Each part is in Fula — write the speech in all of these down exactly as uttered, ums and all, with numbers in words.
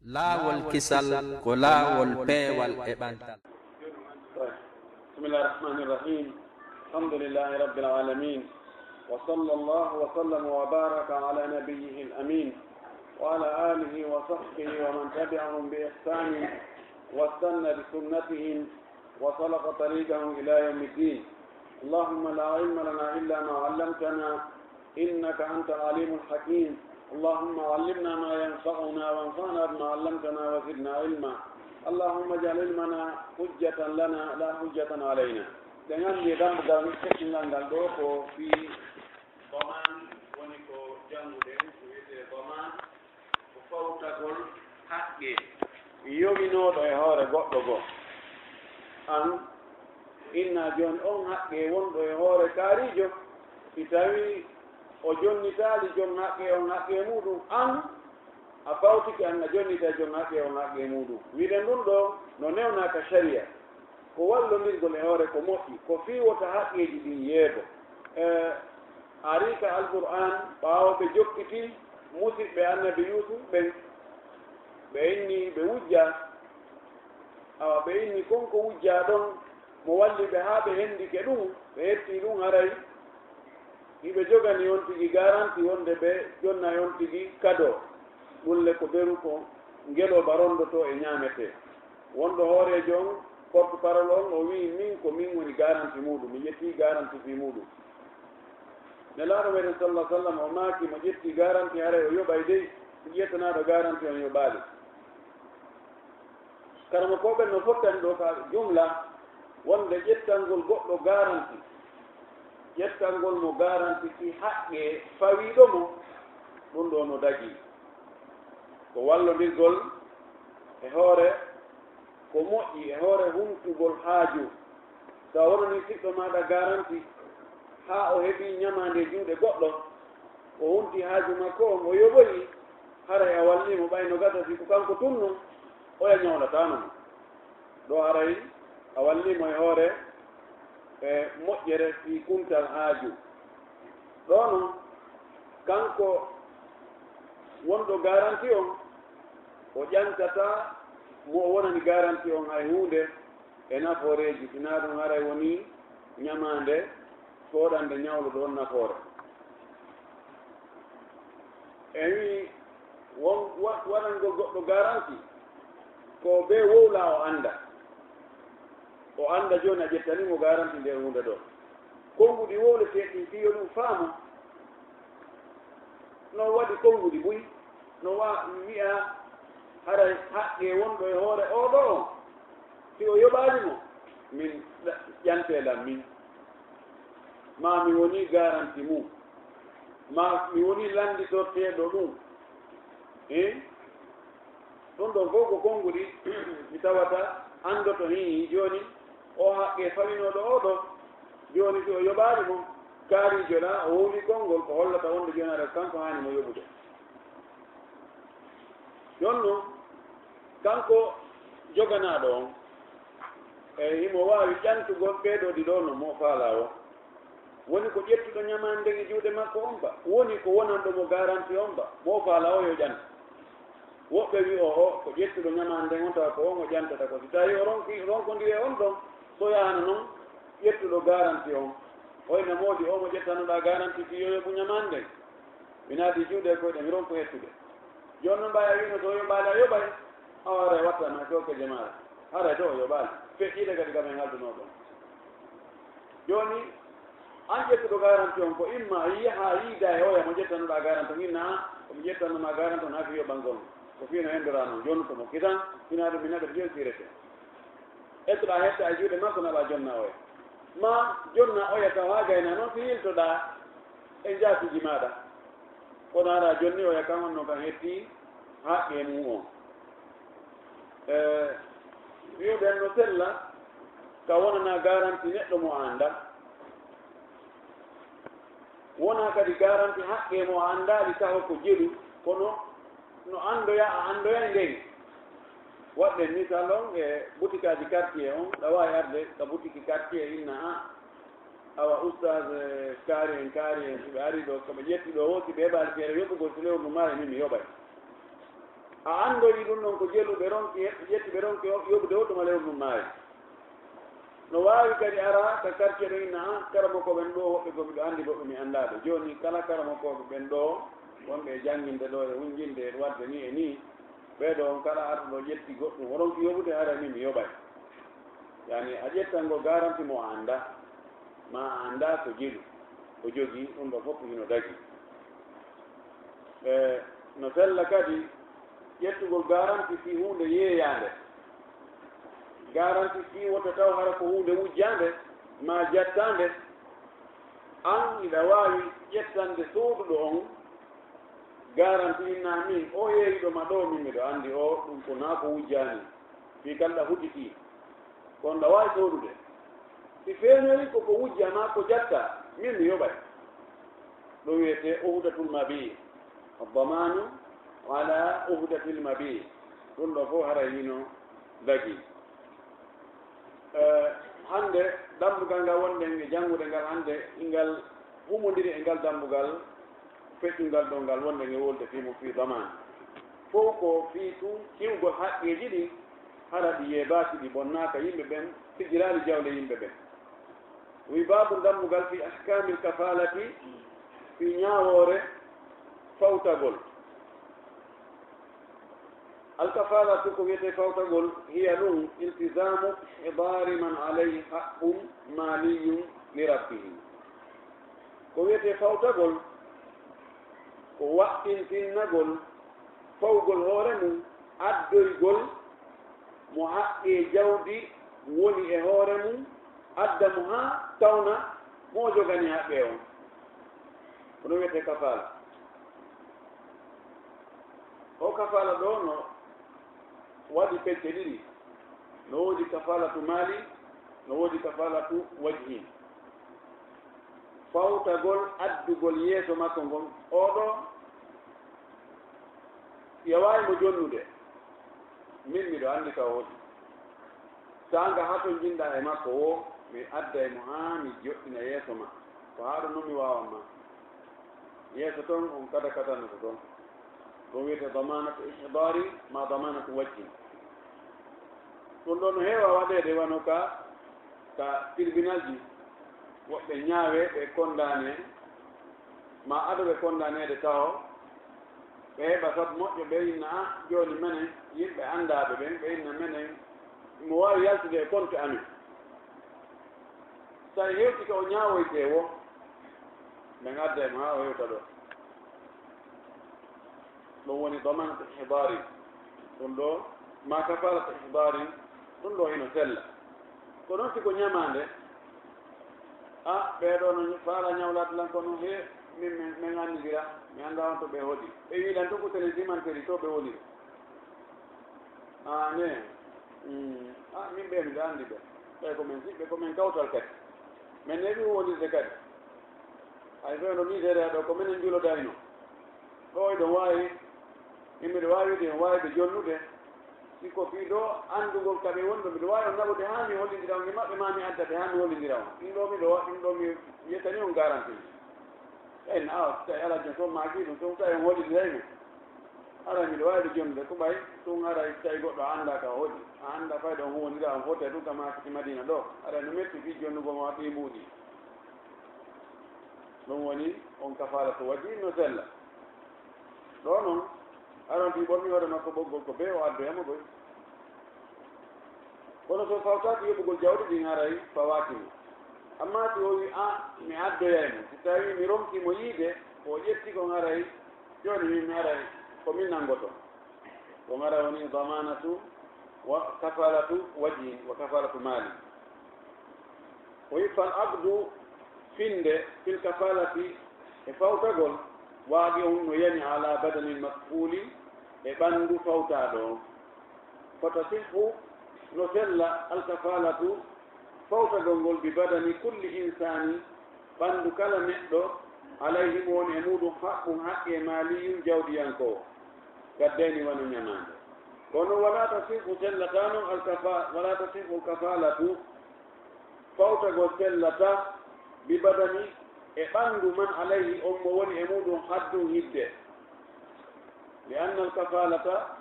Laawol kisal ko laawol peewal e ɓantal. بسم الله الرحمن الرحيم. الحمد لله رب العالمين. وصلى الله وسلم وبارك على نبيه الأمين وعلى آله وصحبه ومن تبعهم بإحسان واستنى بسنتهم وسلك طريقهم إلى يوم الدين. اللهم لا علم لنا إلا ما علمتنا إنك أنت العليم الحكيم. اللهم علمنا ما ينفعنا وانفعنا بما علمتنا وزدنا علما. اللهم اجعل علمنا حجة لنا لا حجة علينا. Ɗen anndi dambugal teddungal ngal ɗoo ko fii damaan, woni ko jannguɗen, ko wiyetee damaan, ko fawtagol haqqe yoɓinooɗo e hoore goɗɗo goo. An inna jooni on haqqe wonɗo e hoore kaariijo, si tawii o jonnitaali jom haqqe on haqqe muuɗum, an a fawtike, an a jonnita jom haqqe on haqqe muuɗum. Wiɗen ɗum ɗoo no newnaa ka sariya. Ko wallondirgol e hoore ko moƴƴi, ko fii wota haqqeeji ɗin yeebo. E, arii ka Alqur'aan, ɓaawo ɓe jokkitii musiɓɓe Annabi Yuusuf ɓen, ɓe inni ɓe wujjaa. Awa ɓe inni kon ko wujjaa ɗon, mo walli ɓe haa ɓe hendike ɗum, ɓe hetti ɗum, haray hiɓe jogani on tigi garanti wonde ɓe jonnay on tigi kado. Ɗum le ko beru ko ngelooba ronndotoo e ñaametee. Wonɗo hooreejo on, porte-parole on, o wi'i, "Min ko min woni garanti muuɗum, mi ƴettii garanti fii muuɗum." Nelaaɗo meɗen sallallahu alaihi wasallam o maaki, "Mo ƴetti garanti, haray o yoɓay dey, ƴettanaaɗo garanti on yoɓaali." Karamokooɓe no fottani ɗoo ka jumla wonde ƴettangol goɗɗo garanti, ƴettangol mo garanti si haqqe fawiiɗo mo, ɗum ɗoo no dagii. Ko wallondirgol e hoore ko moƴƴi, e hoore huntugol haaju. So a wonanii siɗɗo maaɗa garanti haa o heɓii ñamaande juuɗe goɗɗo, o hunti haaju makko on, o yoɓoyi, haray a wallii mo, ɓay no gasa si ko kanko tun non, oya ñawlataano mo. Ɗoo haray a wallii mo e hoore e moƴƴere fii kuntal haaju. Ɗoo non, kanko wonɗo garanti on, o ƴantataa mo o wonani garanti on hay huunde e nafooreeji, sinaa ɗum haray wonii ñamaande fooɗande ñawluɗo on nafoore. En wi'i won wa-, waɗangol goɗɗo garanti ko bee wowlaa o annda. O annda jooni a ƴettanii mo garanti nder huunde ɗoo. Konnguɗi wowleteeɗi ɗin fii yo ɗum faamo. No waɗi konnguɗi buy, no wa-, wi'a haray haqqe wonɗo e hoore oo ɗoo on, si o yoɓaali mo, min ɗa-, ƴantee lan min. Maa mi wonii garanti mum. Maa mi wonii lannditorteeɗo ɗum. Hein? Ɗum ɗon fof ko konnguɗi ɗi tawata anndoto hii jooni o haqqe fawinooɗo oo ɗoo. Jooni si o yoɓaali mo, kaariijo ɗaa, o wowlii konngol, ko hollata wonde jooni haray kanko haani mo yoɓude. Jooni non, kanko joganaaɗo on, e himo waawi ƴantugol ɓee ɗoo ɗiɗo no mo faalaa woo. Woni ko ƴettuɗo ñamaande nden e juuɗe makko on ba, woni ko wonanɗo mo garanti on ba, mo faalaa o yo ƴantu. Woɓɓe wi'o o ko ƴettuɗo ñamaande nden on, tawa ko on o ƴantata ko. Si tawii o ronki, ronkondiri e on ɗon, so yahaano non ƴettuɗo garanti on, o ina moodi o mo ƴettanoɗaa garanti fii yo yoɓu ñamaande nden. Mi naati juuɗe e koyɗe, mi ronku hettude. Jooni non ɓay a wi'ino so o yoɓaali a yoɓay, awa haray wattana cookeeje maaɗa. Haray to o yoɓaali. Feƴƴiiɗe kadi kam en haldunoo ɗon. Jooni, an ƴettuɗo garanti on ko imma a yi'a haa yiida e oya mo ƴettanoɗaa garanti on, inna, "Ko mi ƴettanno maa garanti on haa fii yoɓangol mo." Ko fii no henndoraa non. Jooni ko mo kisan, sinaa ɗum mi naɓete jooni siirete. Ettoɗaa hetta e juuɗe makko, naɓaa jonnaa oya. Maa jonnaa oya taw haa gaynaa non, si yiltoɗaa e njaatigi maaɗa. Kono haray jonni oya kan on non kan hetti haqqe mum on. E, wi'uɗen no sella ka wonana garanti neɗɗo mo a anndaa. Wona kadi garanti haqqe mo a anndaali taho ko jelu, kono no anndoyaa a anndoyay nden. Waɗɗen misal on e butikaaji quartier on, ɗa waawi arde ka butiki quartier inna a, awa ustaas, e, kaari en, kaari en, si ɓe arii ɗoo, ko ɓe ƴetti ɗoo woo, si ɓe heɓaali feere yoɓugol si lewru ndu maayi, min mi yoɓay. A anndoyi ɗum ɗon ko jelu ɓe ronki, ƴetti ɓe ronki yoɓude o, tuma lewru ndun maayi. No waawi kadi ara ka quartier ɗo inna, an karamokooɓe ɓen ɗoo woɓɓe ko miɗo anndi, woɓɓe mi anndaa ɓe. Jooni kala karamokooɓe ɓen ɗoo wonɓe e jannginde ɗoo e hunjinde e waɗde nii e nii, ɓee ɗoo on kala arɗo ɗoo ƴetti goɗɗum o ronki yoɓude, haray min mi yoɓay. Yani a ƴettan ngo garanti mo a anndaa, ma a anndaa ko jelu o jogii, ɗum ɗoo fof hino dagii. E no sella kadi ƴettugol garanti fii huunde yeeyaande. Garanti fii wota taw hara ko huunde wujjaande maa jattaande. An hiɗa waawi ƴettande sooduɗo on garanti, inna min o yeeyiɗo ma ɗoo, min miɗo anndi o, ɗum ko naa ko wujjaani. Fii kala ɗa hudditii, kono ɗa waawi soodude. Si feeñoyi ko ko wujja maa ko jatta, min mi yoɓay. Ɗum wiyetee uhdatul mabi'. Ad-damanu ala uhdatil mabi'. Ɗum ɗoo fof haray hino dagii. Eh, hannde, dambugal ngal wonɗen e janngude ngal hannde, ngal humondiri e ngal dambugal feƴƴungal ɗoo ngal wonɗen e wolde fii mum fii damaan. Fof ko fii tun tiwgol haqqeeji ɗin, hara ɗi yeebaaki, ɗi bonnaaka yimɓe ɓen, fijiraali jawle yimɓe ɓen. Wi baabu dambugal fii ahkaamil kafaalati, fii ñaawoore fawtagol. Alkafaalatu ko wiyetee fawtagol, hiya ɗum iltizaamu ihdaari man alayhi haqqun maaliyun li rabbihi. Ko wiyetee fawtagol, ko waɗɗintinnagol fawgol hoore mum, addoygol mo haqqee jawdi woni e hoore mum, adda mo haa tawna mo o joganii haqqee on. Ko ɗum wiyetee kafaala. O kafaala ɗoo no waɗi pecce ɗiɗi. No woodi kafaalatu maali, no woodi kafaalatu wajhin. Fawtagol addugol yeeso makko ngon, oo ɗoo, yawaayi mo jonnude. Min miɗo anndi ka o hoɗi. Saanga haa to njinnɗaa e makko woo, mi adday mo haa mi joɗɗina yeeso ma. Ko haa ɗon non mi waawan ma. Yeeso ton on kada katannoto ton. Ɗum wiyetee damaanatu ihdaari maa damaanatu wajhin. Ɗum ɗoo no heewa waɗeede wano ka, ka tribunalji, woɓɓe ñaawee ɓe kondaanee, maa ado ɓe kondaaneede taho, ɓe heɓa sabu moƴƴo, ɓe inna, "Ah, jooni menen yimɓe anndaaɓe ɓen, ɓe inna menen, mo waawi yaltude e compte amen." Tawi hewti ka o ñaawoytee woo, ɓen adda e mo haa o hewta ɗoo. Ɗum woni damaanatu ihdaari. Ɗum ɗoo, maa kafaalatu ihdaari, ɗum ɗoo hino sella. Ko noon si ko ñamaande, a, ɓee ɗoo no faala ñawlaade lan, kono he, min, min, min anndidira, mi anndaa on to ɓe hoɗi. Ɓe wii lan tun ko tenen simanteeri to ɓe woniri. A, ne, mm, a, min ɓee miɗo anndi ɓe. Ɓee ko men siɓɓe, ko men kawtal kadi. Men neeɓi wondirde kadi. Hay so eno miiseede ɗoo, ko menen njulodaynoo. Ɗoo eɗon waawi, min miɗo waawi wiide, en waawi ɓe jonnude. Si ko fii ɗoo anndugol ka ɓe woni ɗoo, miɗo waawi on naɓude haa mi hollindira on e maɓɓe, maa mi adda ɓe haa mi hollindira on. Ɗum ɗoo miɗo wa-, ɗum ɗoo mi yettani on garanti. Tawi en, awa, si tawi alaa jon, so on maakii ɗum, so tawi on hollindiray mo. Haray miɗo waawi ɓe jonnude, ko ɓay ɗum haray si tawi goɗɗo a anndaa ka o hoɗi. A anndaa fayda on huwondira, on fottay ɗum ka maakiti Madiina ɗoo. Haray no metti fii jonnugol mo haa fii mbuuɗi. Ɗum woni on kafaalatu wajhi no sella. Ɗoo non, aron fii ɓorni hoore makko ɓoggol ko bee o addoya mo goy. Kono so fawtaaki yoɓugol jawdi ɗin, haray fawaaki mo. Ammaa si o wi'i, "A, mi addoyay mo," si tawii mi ronkii mo yiide, ko o ƴetti kon, haray jooni min mi haray ko min nanngoto. Ko ngara woni damaanatu wa kafaalatu wajhin wa kafaalatu maali. O wi'i, "Fal aqdu, finde, fil kafaalati, e fawtagol, waaqi'un, no yani, ala badanil makfuuli, e ɓanndu fawtaaɗo on. Fa tasihhu, no sella, al kafaalatu, fawtagol ngol, bi badani kulli insaani, ɓanndu kala neɗɗo, alayhi, mo woni e muuɗum, haqqun, haqqee, maaliyun, jawdiyankoowo, kaddayni, wano ñamaande. Kono wala tasihhu, sellataa non, al kafa-, wala tasihhu al kafaalatu, fawtagol sellataa, bi badani, e ɓanndu, man alayhi, on mo woni e muuɗum, haddun, hidde. Li anna al kafaalata,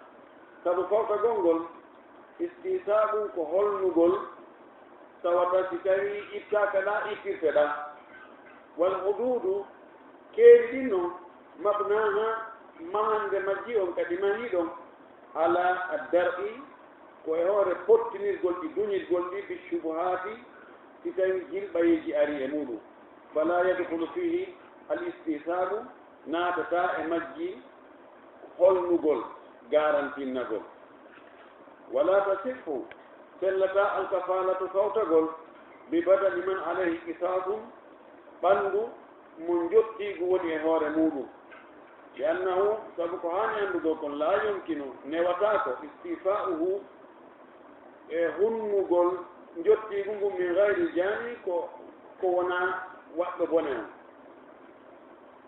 Sabu fawtagol ngol, istiisaaɓun ko holnugol, tawata si tawii ittaaka ɗaa, ittirte ɗaa. Wal huduudu, keeri ɗin non, mabnaaha, mahande majji on kadi mahii ɗon, alaa addar'i, ko e hoore pottinirgol ɗi, duñirgol ɗi, bi shubuhaati, si tawii jilɓayeeji arii e muuɗum. Falaa yadkhulu fiihi al istiisaabu, naatataa e majji holnugol, garantinnagol. Walaa tasihhu, sellataa al kafaalatu fawtagol, bi badani man alayhi qisaasun, ɓanndu mo njottiigu woni e hoore muuɗum. Li annahu, sabu ko haani anndugol kon, laa yumkinu, newataako, istiifaa'uhu, e hunnugol njottiigu ngun, min gayri jaani, ko, ko wonaa waɗɗo bone on.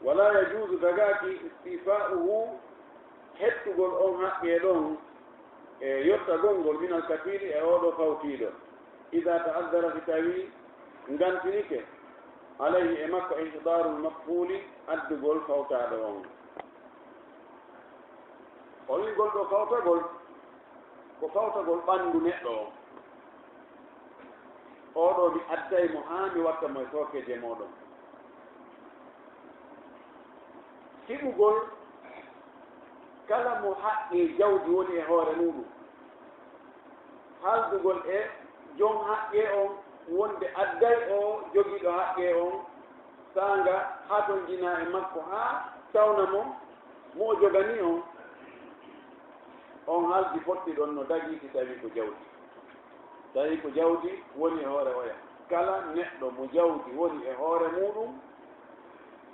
Walaa yajuuzu, dagaaki, istiifaa'uhu, hettugol on haqqee ɗon, e yottagol ngol, minal kafiili, e oo ɗoo fawtiiɗo, idaa ta'azzara, si tawii ngantinike, alayhi, e makko, ihdaarul makfuuli, addugol fawtaaɗo on. O wi'i ngol ɗoo fawtagol, ko fawtagol ɓanndu neɗɗo on. Oo ɗoo mi adday mo haa mi watta mo e sookeeje mooɗon. Siɓugol kala mo haqqee jawdi woni e hoore muuɗum. Haaldugol e jom haqqee on wonde adday oo jogiiɗo haqqee on saanga hatonjinaa e makko haa tawna mo, mo o joganii on. On haaldi fotti ɗon no dagii si tawii ko jawdi. Tawi ko jawdi woni e hoore oya. Kala neɗɗo mo jawdi woni e hoore muuɗum,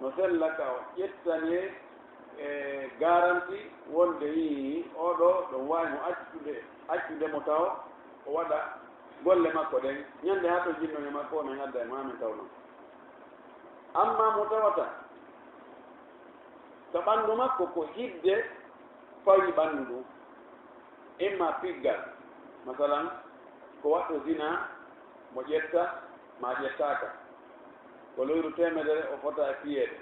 no sella ka o ƴettanee e garanti wonde, hii, oo ɗoo ɗon waawi mo accude, accude mo tawo o waɗa golle makko ɗen. Ñande hatonjinnon e makko, o men adda e maa men tawno. Ammaa mo tawata ka ɓanndu makko ko hidde fawi ɓanndu ndun, imma piggal, masalan, ko waɗɗo zinaa, mo ƴetta maa ƴettaaka, ko loyru teemedere o fota e piyeede,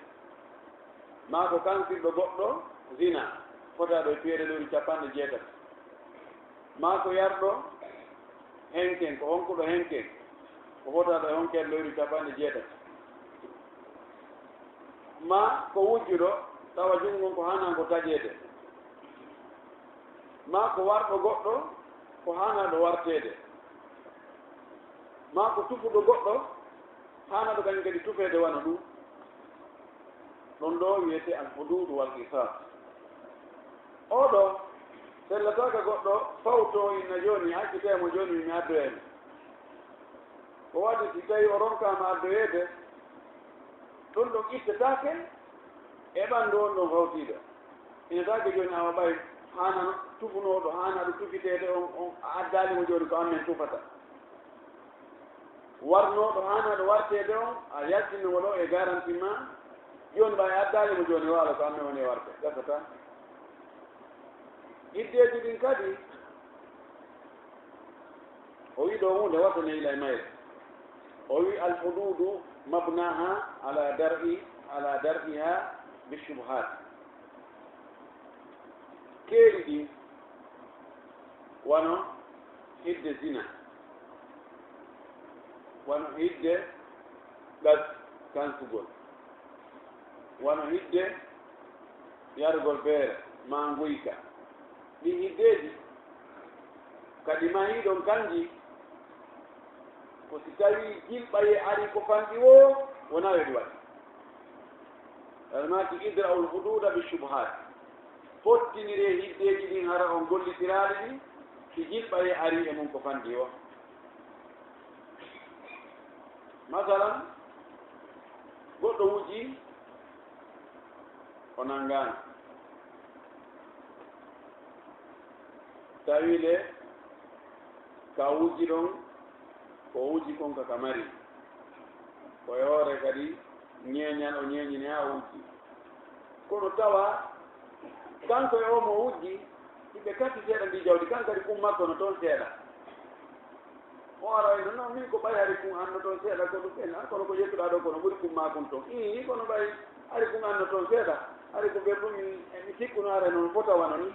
maa ko kansirɗo goɗɗo zinaa, fotaaɗo e piyeede loyru capanɗe jeetati, maa ko yarɗo henken, ko honkuɗo henken, o fotaaɗo e honkeede loyru capanɗe jeetati. Maa ko wujjuɗo, tawa junngo ngon ko haanaa ngo taƴeede. Maa ko warɗo goɗɗo, ko haanaaɗo warteede. Maa ko tufuɗo goɗɗo, haanaaɗo kañum kadi tufeede wano ɗum. Ɗon ɗoo wiyetee al huduudu wal qisaas. Oo ɗoo, sellataake goɗɗo fawtoo inna jooni, accitee mo jooni, mi addoyay mo. Ko waɗi si tawii o ronkaama addoyeede, ɗon ɗon ittetaake e ɓanndu on ɗon fawtiiɗo. Inetaake jooni awa ɓay haanano tufunooɗo, haanaaɗo tufiteede on, on a addaali mo jooni ko an men tufata. Warnooɗo haanaaɗo warteede on, a yaltinno mo ɗoo e garanti maa. Jooni ɓay a addaali mo jooni, waalo ko an men woni e warte, gasataa. Hiddeeji ɗin kadi, o wi'i ɗoo huunde wata ne ila e mayre. O wi'i, al huduudu mabnaaha ala dar'i, ala dar'iha bi shubuhaat. Keeri ɗin wano hidde zina, wano hidde gas, kansugol, wano hidde yargol beere maa nguyka. Ɗin hiddeeji kadi mahii ɗon kanji, ko si tawii jilɓayee arii ko fanɗi woo, wonaa yo ɗi waɗe. Ɗan maaki idra'ul huduuda bi shubuhaat. Fottiniree hiddeeji ɗin hara on gollitiraaɗi ɗi, si jilɓayee arii e mun ko fanɗi woo. Masalan, goɗɗo wujii, o nanngaama. Tawi le, ka o wujji ɗon, ko o wujji kon ka ka mari. Ko e hoore kadi ñeeñal o ñeeñini haa o wujji. Kono tawa, kanko e oo mo o wujji, hiɓe katti seeɗa ndii jawdi, kan kadi kun makko no toon seeɗa. O ara o inna, "Non, min ko ɓay hari kun anno toon seeɗa, ko ɗum ɓen, ah, kono ko ƴettuɗaa ɗoo, kono ɓuri kun maa kun toon." Ii, kono ɓay hari kun anno toon seeɗa, hari ko ɓen ɗum, mi, mi sikkuno ara noon fota wano nii.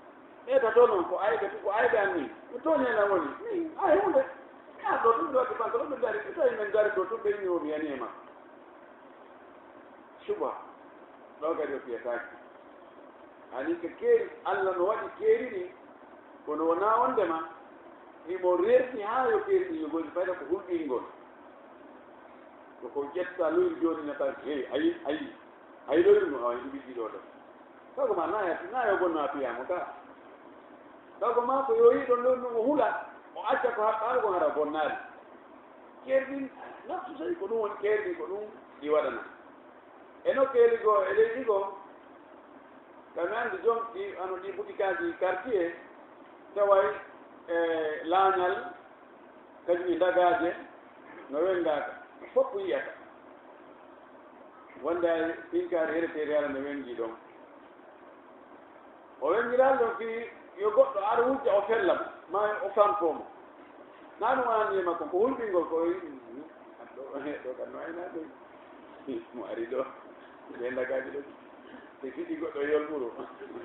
Ɓe tato noon ko ayɓe, ko ayɓe an nii. Mi tooñe lan woni. Min, ay huunde. Mi ar ɗo tun ɗo ke pantalon ɓe dari. Mi tawi men dari ɗo tun ɓe inni o mi yani e makko. Suba. Ɗo kadi o fiyataaki. Ani ko keeri, Alla no waɗi keeri ɗi, kono wonaa wonndema himo rerti haa yo keeri ɗi yogori, fayda ko hulɓingol. Ko ko ƴetta loyru jooni ne tawi, hey, ayi, ayi, ayi loyru no, awa, ɗi ɓiɗɗi ɗo tan. Taw ko ma naaya, naaya bonno a piyaama ka. Taw ko ma ko yo yiɗo loyru no o hula, o acca ko haqqaano ko hara bonnaali. Keeri ɗin, naftu tawi ko ɗum woni keeri ɗin, ko ɗum ɗi waɗana. E nokkeeli goo, e leydi goo, ka mi anndi jom ɗi, ano ɗi butikaaji quartier, taway e laañal, kañum e dagaaje, no wenngaaka, no fof yiyata. Wonde ay pinkaari hereteeri hara no wenngi ɗon. O wenngiral ɗon fii yo goɗɗo ar wujja o fella mo, maa o fampoo mo. Naa ɗum wonani e makko, ko hulɓingol ko o yiɗi. Ɗo, ɗo kan no ayna ɗum. Mo ari ɗo. Ɓe ndagaaji ɗo. Ɓe fiɗi goɗɗo yolɓuru.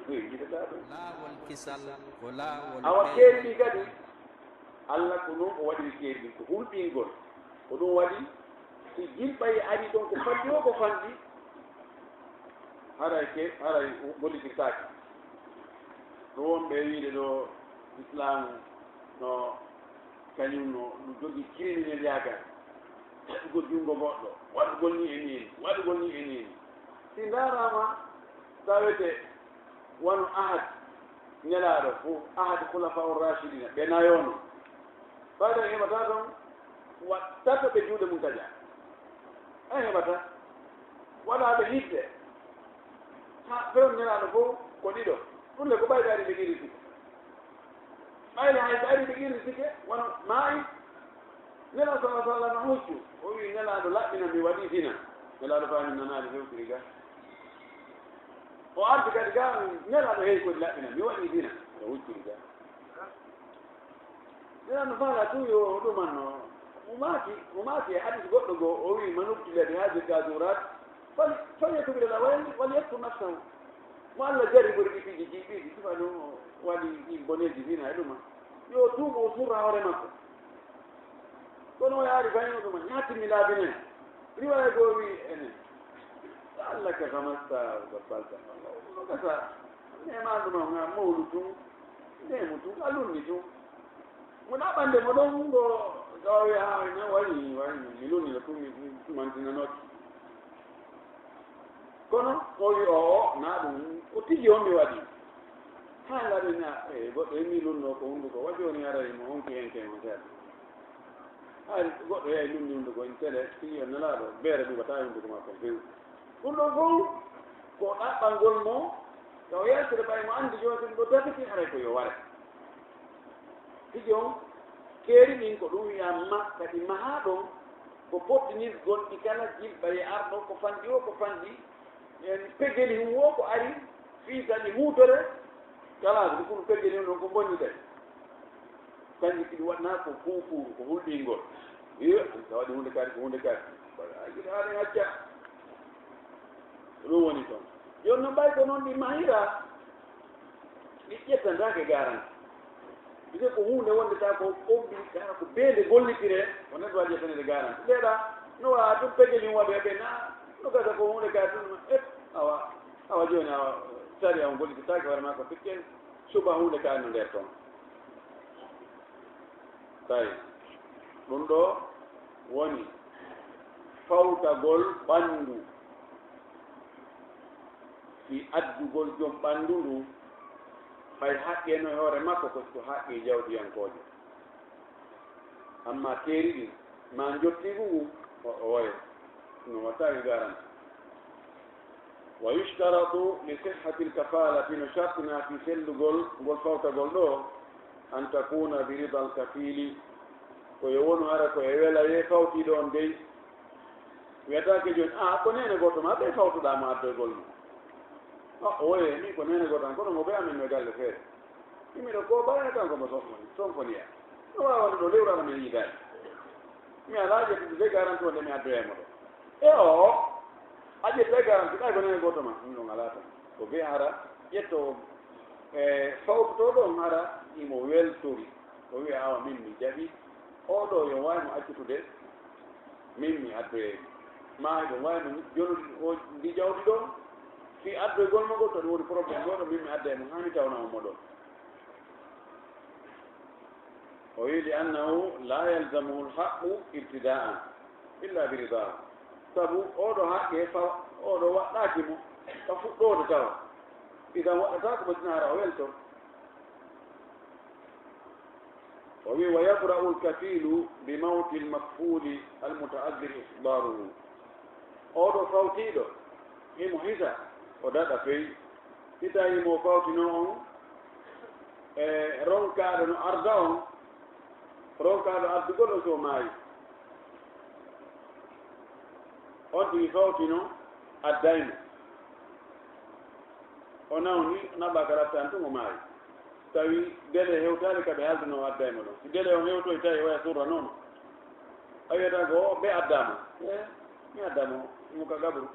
Yiɗataa ɗum. Laawol kisal ko laawol Awa keeri ɗi kadi, Alla ko non o waɗiri keeri ɗi, ko hulɓingol. Ko ɗum waɗi, si jilɓay ari ɗon ko fanɗi o ko fanɗi, haray ke, haray gollitirtaake. Ɗum wonɓe wiide ɗo Islaamu no kañum no ɗum jogii criminel yaagal. Taƴugol junngo goɗɗo, waɗugol ni e nii, waɗugol ni e nii. Si ndaaraama, tawete wano ahad Nelaaɗo fof, ahad Khulafa ur-Rashidina, ɓe nayo no. Fayda heɓata ɗon, wa-, tato ɓe juuɗe mum taƴa. Ay heɓata, waɗaaɓe hidde. Haa fewn Nelaaɗo fof ko ɗiɗo. Ɗum le ko ɓayɓe ari ɓe qirritike. Ɓayde hay ɓe ari ɓe qirritike, wano maayi. Nelaaɗo sallallaahu alayhi wa sallam no huccu. O wi'i, "Nelaaɗo laɓɓina mi waɗii zina." Nelaaɗo faami nanaali fewtiri ga. O arti kadi ga, "Nelaaɗo hey kodi laɓɓina mi waɗii zina." O hucciri ga. Nelaaɗo faala tun yo ɗuman no. Mo maaki, mo maaki e hadis goɗɗo goo, o wi'i, "Man ubtiliya bi hadhihi al-kazurat, fal-, falyatub ila Allah wal-, walyatfun nafsahu." Mo Allah jarribori ɗi piiji jiiɓiiɗi, tuma ɗum o waɗi ɗi boneeji zina e ɗuma. Yo tuubu, o surra hoore makko. Kono o yaari fayin o ɗuma, ñaattimmi laabi nayi. Riwaaya goo wi'i enen. La'allaka ghamasta wa ghafalta. No gasa. Neema ɗum o, nga mawlu tun. Neemu tun, a lunni tun. Mo ɗaɓɓande mo ɗon ngo gawa wi'a, "Haa, ina wayi, wayi, mi lunni no tun, mi, mi tumantinanooki." Kono o wi, "Oo, na ɗum ko tigi on mi waɗi." Haa ngaɗen, a, e, goɗɗo immi lunno ko hunnduko, wa jooni haray mo honki hen ken on seeɗa. Hay goɗɗo yahi lunni hunnduko, en tele, tigi on Nelaaɗo, beere ɗuɓata e hunnduko makko few. Ɗum ɗon fow ko ɗaɓɓangol mo, taw yaltire ɓay mo anndi jooni ɗo tatiti haray ko yo ware. Tigi on, keeri ɗin ko ɗum wi'aa ma, kadi mahaa ɗon, ko pottinirgol ɗi kala jilɓa e arɗo, ko fanɗi o, ko fanɗi, en pegeli hum o, ko ari, fii kadi huutore, kala ko ɗum pegeli hum ɗon ko bonni kadi. Kanji kiɗi waɗna ko kuukuuru, ko hulɓingol. Iyo, an ka waɗi huunde kadi, ko huunde kadi. A yiɗi haɗen acca. Ko ɗum woni toon. Jooni noon, ɓay ko noon ɗi mahira, ɗi ƴettantaake garanti. Gise ko huunde wonde taa ko obli, taa ko beende gollitire, ko neɗɗo waɗi ƴettanede garanti. Ndeeɗa, no waawa ɗum pegel yum waɗoya ɓe, na, no gasa ko huunde ka ɗum, e, awa, awa jooni, awa, sariya on gollitataake hoore maa ko feccen, suba huunde ka no nder toon. Tawi, ɗum ɗo woni fawtagol ɓanndu. Fii addugol jom ɓanndu ndu, hay haqqe no e hoore makko, ko, ko haqqe jawdiyankoojo. Amma keeri ɗin, maa njottiigu ngu, o, o wayo. No wattaaki garanti. Wa yushtaratu li sihhatil kafaalati, no shartina fii sellugol ngol fawtagol ɗo, an takuna bi ridal kafiili, ko yo wonu hara ko e welayee fawtiiɗo on dey. Wiyataake jooni, a, ko neene gooto maa ɓe fawtuɗaa mo addoygol mo. A, oye, min ko neene gooto an, kono mo ɓe amen no e galle feere. Min miɗo ko ɓaya kanko mo sonfoni, sonfoniya. No waawa wonde ɗo lewru aɗa men yiidaade. Mi alaa ƴettude de garanti wonde mi addoya mo ɗo. E o, a ƴetta garanti, ɓay ko neene gooto maa. Ɗum ɗon alaa tan. Ko bee hara ƴetto, e, fawtotooɗo on hara imo weltori. O wi'a, awa, min mi jaɓi, oo ɗoo yo waawi mo accutude, min mi addoyay mo. Maa hiɗon waawi mo jonude o, ndi jawdi ɗoo, fii addoygol mo ngol, to ɗum woni problème ɗoo ɗo, min mi adday mo, haa mi tawna on mo ɗoo. O wi'i, li annahu laa yalzamuhu l-haqqu ibtidaa'an, illa bi ridaahu. Sabu oo ɗoo haqqe fa-, oo ɗoo waɗɗaaki mo ka fuɗɗoode tawa. Idan waɗɗataa ko ɓe tinaara o welto. O wi'i, wa yabra'u l-kafiilu bi mawti l-makfuuli l-muta'azziri ihbaaruhu. Oo ɗoo fawtiiɗo, himo hisa, o daɗa fey. Si tawii mo fawtinoo on, e ronkaaɗo no arda on, ronkaaɗo addugol on so maayi. On tigi fawtino, adday mo. O nawni, naɓa ka lattan tun o maayi. Tawi délai hewtaali ka ɓe haalduno o adday mo ɗon. Si délai on hewtoyi tawi oya surra noon. A wiyata ko o ɓe addaa mo. Eh, mi addaa mo, mo ka gabru.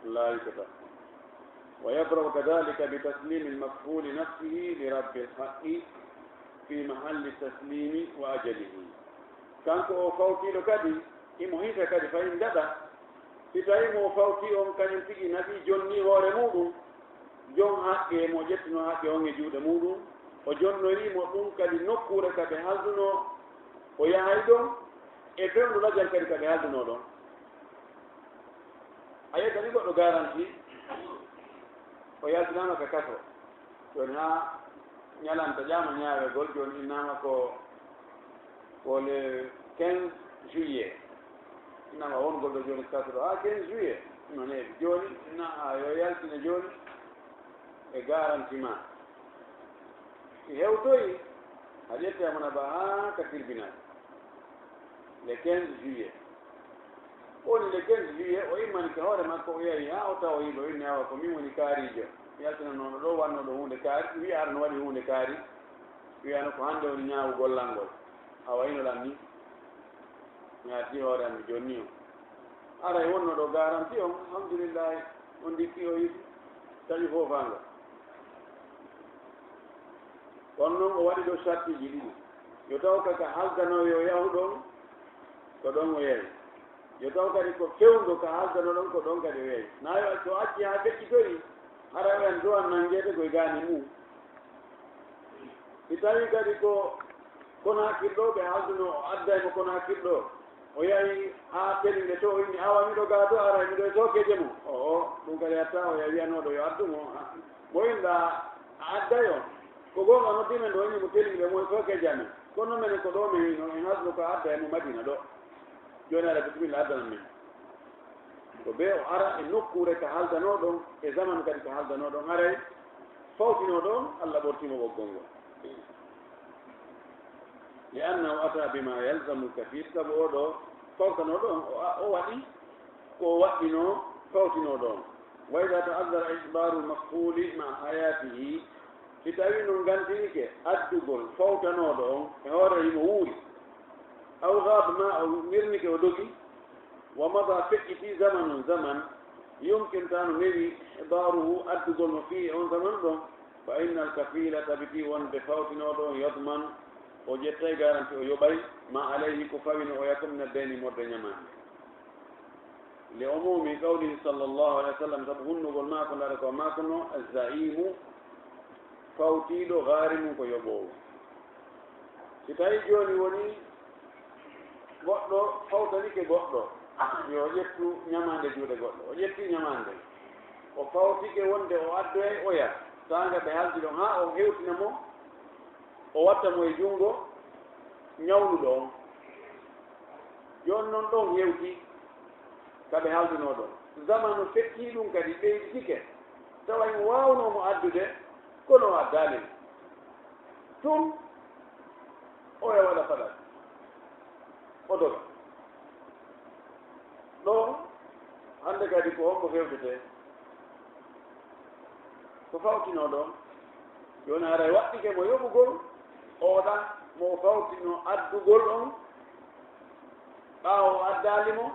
Laayi ko tan. Wa yabra'u kadhalika bi taslimi l-makfuli nafsihi li rabbi l-haqqi fi mahalli taslimi wa ajalihi. Kanko o fawtiiɗo kadi, himo hisa kadi fayin daɗa. Si tawii mo fawtii on kañum tigi naɓii jonnii hoore muuɗum, jon haqqe mo ƴettunoo haqqe on e juuɗe muuɗum, o jonnorii mo ɗum kadi nokkuure ka ɓe haaldunoo, o yahay ɗon, e fewndo lajal kadi ka ɓe haaldunoo ɗon. A ƴettani goɗɗo garanti, o yaltinaama ka kaso. Jooni haa ñalanta ƴaama ñaawegol, jooni innaama ko, ko le quinze juillet. Innaama wongol ɗo jooni kaso ɗo haa quinze juillet. No neeɓi. Jooni, na, a yo yaltine jooni e garanti ma. Si hewtoyi, a ƴetti amana ba haa ka tribunal. Le quinze juillet. Woni le quinze juillet, o immani ka hoore makko, o yahi haa o tawoyi ɗo, inni awa ko min woni kaariijo. Mi yaltinanooɗo ɗo, wannooɗo huunde kaari, wi'a aɗa no waɗi huunde kaari. Wi'ano ko hannde woni ñaawu gollal ngol. Awa ino lan ni. Mi addi hoore am, mi jonni on. Aray wonno ɗo garanti on, alhamdulillahi, on ndikki o yiɗi. Taƴi foofaango. Kono noon o waɗi ɗo sartiiji ɗiɗi. Yo taw ka, ka haaldanoo yo yahu ɗon, ko ɗon o yahi. Yo taw kadi ko fewndo ka haaldanoo ɗon, ko ɗon kadi o yahi. Naa yo so acci haa feccitoyi, hara oyan duwan nanngeede koye gaani mum. Si tawii kadi ko Konaakiri ɗo ɓe haaldunoo, o adday mo Konaakiri ɗo. O yahi haa Telinge to, o inni, "Awa miɗo gaa to, aray miɗo e sookeeje mo." Oo, ɗum kadi hatta o yahi wiyanooɗo yo addu mo. Mo inɗa a adday on. Ko goonga noddi men ɗo, inni mo Telinge mo e sookeeje amen. Kono menen ko ɗo men hino, en haaldunoo ko a adday mo Madina ɗo. Jooni aɗa bisimilla addanan men. Ko bee o ara e nokkuure ka haaldanoo ɗon, e zamanu kadi ka haaldanoo ɗon. Haray fawtinoo ɗon, Alla ɓortii mo ɓoggol ngol. Li annahu ata bima yalzamu l-kafil, sabu oo ɗoo fawtanooɗo on, o, o waɗi ko o waɗɗinoo fawtinooɗo on. Wa ida ta'azzara ihbaru l-makfuli ma hayatihi, si tawii noon ngantinike addugol fawtanooɗo on e hoore himo wuuri, aw gaba ma, o wirnike o dogi, wa mada feƴƴitii zamanun zaman, يمكن tan o newi إحضاره addugol mo فيه e on zaman ɗon, فإن الكفيل tabiti wonde fawtinooɗo on يضمن o ƴettay garanti o yoɓay ما عليه ko fawino oya kon من الدين morde ñamaande. لعموم قوله صلى الله عليه وسلم sabu hunnugol maako ndaɗa ko maako no الزعيم fawtiiɗo غارم ko yoɓoowo. Si tawi jooni woni goɗɗo fawtanike goɗɗo yo ƴettu ñamaande juuɗe goɗɗo o ƴetti ñamaande o fawtike wonde o addoyay oya taanga ɓe haldi ɗon haa o hewtina mo o watta mo e junngo ñawluɗo on. Jooni noon ɗon hewti ka ɓe haalduno ɗon zamanu feƴƴii ɗum kadi ɓeyditike tawa himo waawnoo mo addude kono o addaali mo tun oya waɗa faɗal o doga ɗo hannde kadi ko hombo fewtetee ko fawtinoo ɗon jooni haray waɗɗike mo yoɓugol oɗa mo o fawtino addugol on ɓaawo o addaali mo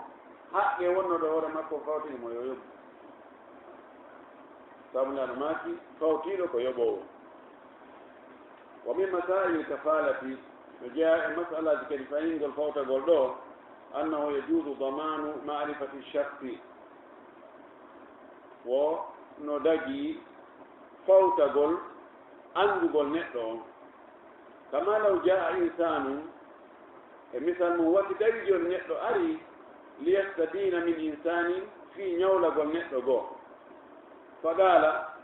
haqqe wonnooɗo hoore makko o fawtini mo yo yoɓu sabu nde ano maaki fawtiiɗo ko yoɓoowo wa min masaa'il kafaalati no jeyaa e masalaaji kadi fayingol fawtagol ɗo annahu yajuuzu damaanu ma'rifati shakki wo no dagii fawtagol anndugol neɗɗo on kama law jaa insaanun e misal mum wasi tawi jooni neɗɗo ari liyastadiina min insaanin fii ñawlagol neɗɗo goo faqaala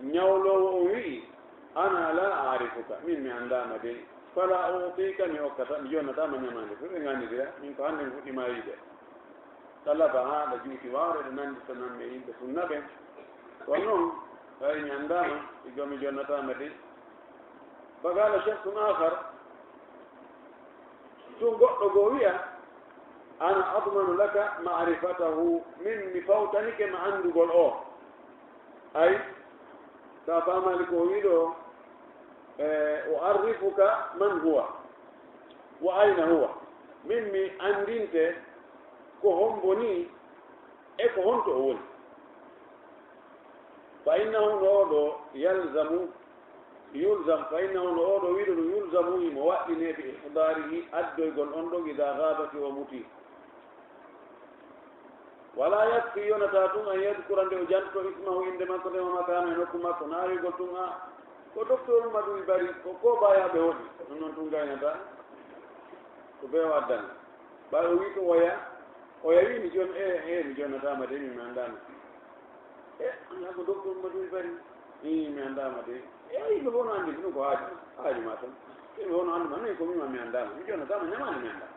ñawloowo on wi'i ana laa aarifuka min mi anndaama dey falaa uutiika mi okkata mi jonnataama ñamaande fof ɓe ngannidira min ko hannde mi fuɗɗimaa wiide ɗa laba haa ɗa juuti waawre ɗo nanndi so nan e yimɓe sunna ɓen kono noon ɓay mi anndaama iggo mi jonnataama de faqaala shakhsun aakhar tun goɗɗo goo wi'a ana admanu laka ma'rifatahu min mi fawtanike ma anndugol o ay sa faamaali ko o wii ɗo e o arrifuka man huwa wa ayna huwa min mi anndinte ko hombo nii e ko honto o woni fa innahu no oɗo yalzamu yulzam fa innahu no oɗo wiɗo ɗum yulzamu himo waɗɗinee bi ihdaarihi addoygol on ɗon ida gaaba si o muti wala yakfi yonata tun an yadkura nde o jantoto ismahu innde makko nde o makano e nokku makko naawigol tun a ko docteur madul bari ko ko bayaaɓe hoɗi ɗum noon tun gaynata ko ɓe o addana ɓay o wii ko oya oya wii mi jon e e mi jonnataama de mi mi anndaama e anaa ko docteur madul bari i mi anndaama de e yimɓe fof no anndi ɗum ko haaju haaju ma tan yimɓe fof no anndi ma min ko mima mi anndaama mi jonnataama ñamaani mi anndaa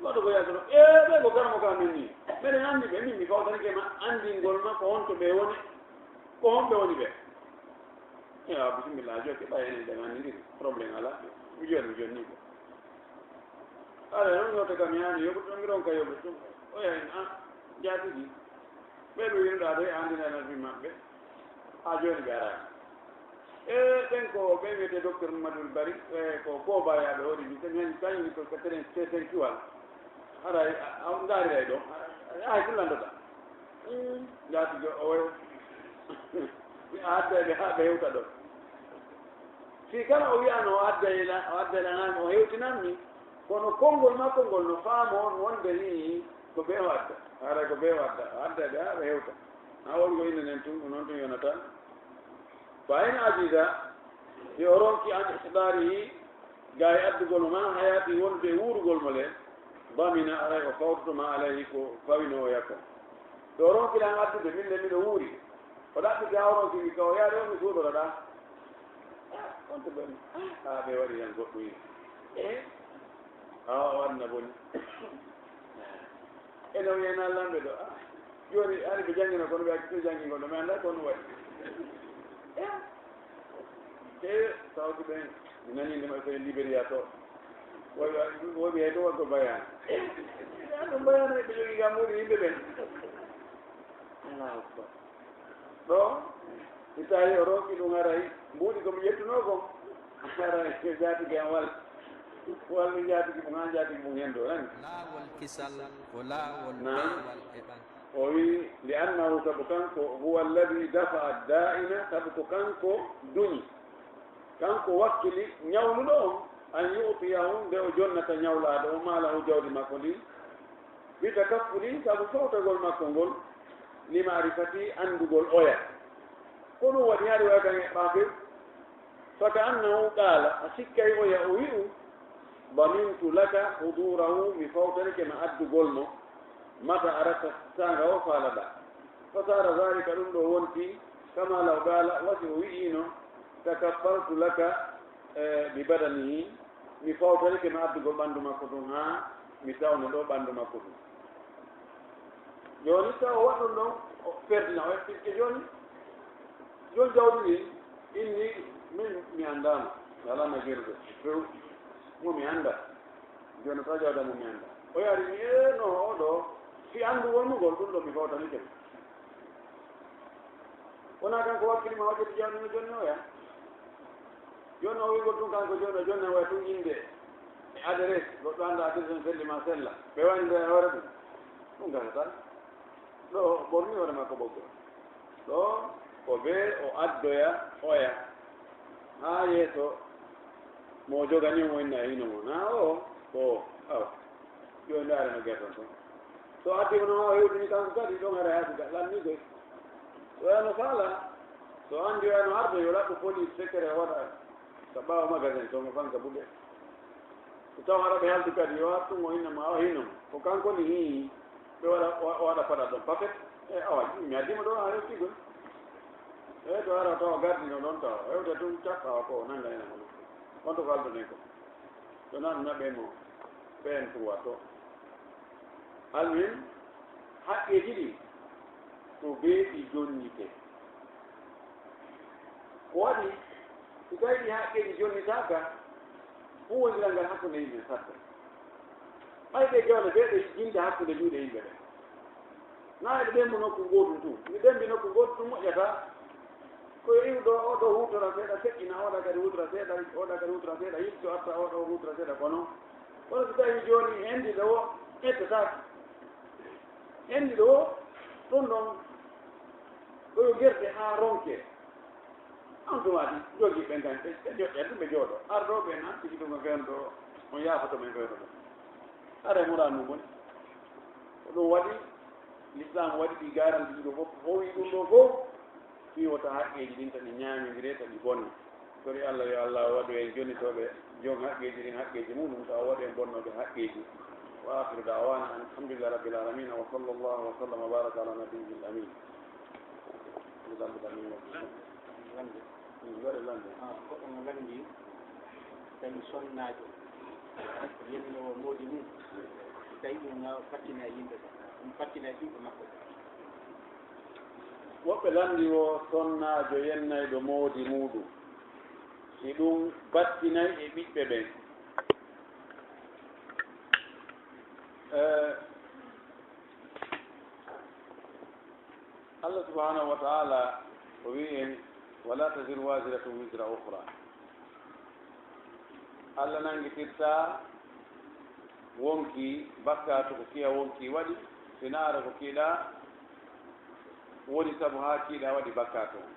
waɗo ko yaltoto e ɓe ko garmo ka min ni meɗen anndi ɓe min mi fawtanike ma anndingol ma ko honto ɓe woni ko honɓe woni ɓe ewa bisimilla jokke ɓay enen ɓen anndindiri problème ala mi joni mi jonni ko ala noon yewte kam yaani yoɓude ɗon mi ronka yoɓude ɗum o yahin a jaatigi ɓe ɗo yinoɗa ɗo e anndinanat mi maɓɓe ha joni ɓe arani e ɓen ko ɓe wiyete docteur mamadou bari e ko kobayaaɓe hoɗi ɗum kadi hen kañum ko quatre-vingt-cinq kiwal haray a ndariray ɗo hay ko lanndata jaatigi o mi adda ɓe haa ɓe hewta ɗo si kala o wiyano o adda ila o adda ilanami o hewtinanmi kono konngol makko ngol no faamo on wonde ni ko ɓe o adda haray ko ɓe o adda o adda ɓe haa ɓe hewta na wongo inde nden tun ko noon tun yonata fa in ajiza si o ronki an ihdaarihi Gaa e addugol mo maa hayaati wondude e wuurugol mo le, damina aray o fawtoto maa alayhi ko fawinoo o yakko. Ɗo ronki lan addude min le miɗo wuuri. O ɗaɓɓiti haa o ronki mi ka o yaade on mi suuɗora ɗaa. On to ɓen haa ɓe waɗi hen goɗɗum yimɓe. Haa o aduna boni. Ene o yena lamɓe ɗo. Jooni hari ɓe janngina kono ɓe acci to janngingol ɗo mi anndaa ko on waɗi. E tawde ɓen mi nanii nde maɓɓe kadi Liberiya to woɓe woɓe hay to waɗgo bayaana ɗum bayaana ɓe jogii gam muuɗum yimɓe ɓen allahu akbar ɗo si tawi o ronki ɗum haray mbuuɗi ko mi ƴettunoo kon haray jaatige am wal Walla njaatigi mum haa njaatigi mum hendo, nani? Laawol kisal ko laawol Naam. Peewal e ɓandu. O wi, "Li annahu", sabu kanko, "huwa alladhi dafa'a da'ina", sabu ko kanko duñi. Kanko wakkili ñawluɗo on, "an yu'tiyahu", nde o jonnata ñawlaaɗo on, "maalahu", jawdi makko ndin, "bi takaffulihi", sabu fawtagol makko ngol, "li ma'rifatihi", anndugol oya. Ko ɗum waɗi hari oya kan eɓɓaa few. "Fa ka'annahu qaala", a sikkay oya o wi'u, "damintu laka hudurahu", mi fawtanike ma addugol mo, "mata aratta", saanga o faalaɗaa. "Fa saara dhalika", ɗum ɗo wonti, "kama law qaala", wa si o wi'ino, "takaffaltu laka, eh, bi badanihi", mi fawtanike ma addugol ɓanndu makko tun haa mi tawna ɗo ɓanndu makko tun. Jooni taw o waɗɗum ɗon, o perdina, o heɓtike jooni. Jooni jawdi ndi inni, min mi anndaano, mi alaa majjirde few, mo mi annda. Jooni taw jawda mo mi annda. O yaari mi, "Ee, no, oo ɗo, fii anndugol mo ngol, ɗum ɗo mi fawtanike mo." Wonaa kanko wakkili ma o ƴetti jawdi no jooni o yaa. Jooni o wi'ugol tun kanko jooni o jonna waya tun innde e adresse, goɗɗo annda adresse on selli ma sella. Ɓe wayno nder e hoore ɗum. Ɗum gasataa. Ɗo o ɓorni hoore makko ɓoggol. Ɗo ko bee o addoya oya haa yeeso mo o jogani mo inna e hino mo. Naa o, ko o. Awa. Jooni ndaare no gerton ton. So addi mo noon, o hewtini kanko kadi, ɗon hara yaasi ga, lanni koy. So wayano faala, so anndi wayano arde, yo laɓɓo police secret waɗa ka ɓaawo magasin, to mo fanka buɗe. So tawa ara ɓe haldu kadi, yo artu mo hinna ma, o hinno mo. Ko kanko ni hii, ɓe waɗa, wa-, waɗa paɗa ɗon, paket. E awa, mi addi mo ɗo, a hewti koy. E to ara tawa gardi no ɗon tawa, hewta tun cakka o ko o nanga ina mo ɗum. On to ko halduɗen ko. So nan naɓe mo, ɓeen pour watto. Almuhim, haqqeeji ɗi ko bee ɗi jonnitee. Ko waɗi, so tawi ɗi haqqeeji jonnitaaka, huuwondiral ngal hakkunde yimɓe satto. Ɓay ɓe jawle ɓe, ɓe jinnda hakkunde juuɗe yimɓe ɓe. Naa eɓe ɓembu nokku gootu tun. Ni ɓembi nokku gootu tun moƴƴataa. Ko yo iw ɗo, oo ɗo huutora seeɗa, feƴƴina, oo ɗa kadi huutora seeɗa, oo ɗa kadi huutora seeɗa, yilto arta, oo ɗo huutora seeɗa, kono kono so tawi jooni henndi ɗo o ƴettataake. Henndi ɗo o, ɗum ɗon ko yo gerte haa ronke. On tuma ɗi jogii ɓen kan, ɓe, ɓe joƴƴa ɗum, ɓe jooɗo. Arɗo ɓe nan, tigi ɗum ko fewndo, on yaafoto men fewndo ɗum. Are mura mum woni. Ko ɗum waɗi, Lislaam waɗi ɗi garanti ɗi ɗo fof, howi ɗum ɗo fof, fii wota haqqeeji ɗin ta ɗi ñaamindire, ta ɗi bonna. Kori Allah yo Allah waɗu en jonnitooɓe jon haqqeeji ɗin haqqeeji muɗum, tawa waɗu en bonnooɓe haqqeeji. Wa akhiru da'wana an alhamdulillahi rabbil alamin, wa sallallahu wa sallam wa baraka ala nabiyyil amin. Lanndee. Ɗum waɗa lanndee. Ah, goɗɗo mo lanndii, tawi sonnaajo, yennoowo moodi mum, tawi ɗum na fattina yimɓe ɓe, ɗum fattina ɓiɓɓe makko ɓe. Woɓɓe lanndi wo sonnaajo yennayɗo moodi muuɗum, si ɗum battinay e ɓiɓɓe ɓen. Eh, Allah subhanahu wa ta'ala o wi'i en, "Wala taziru waziratun wizra ukhra." Allah nanngitirtaa wonkii bakkaatu ko kiya wonkii waɗi, sinaara ko kiiɗaa woni sabu haa kiiɗaa waɗi bakkaatu on.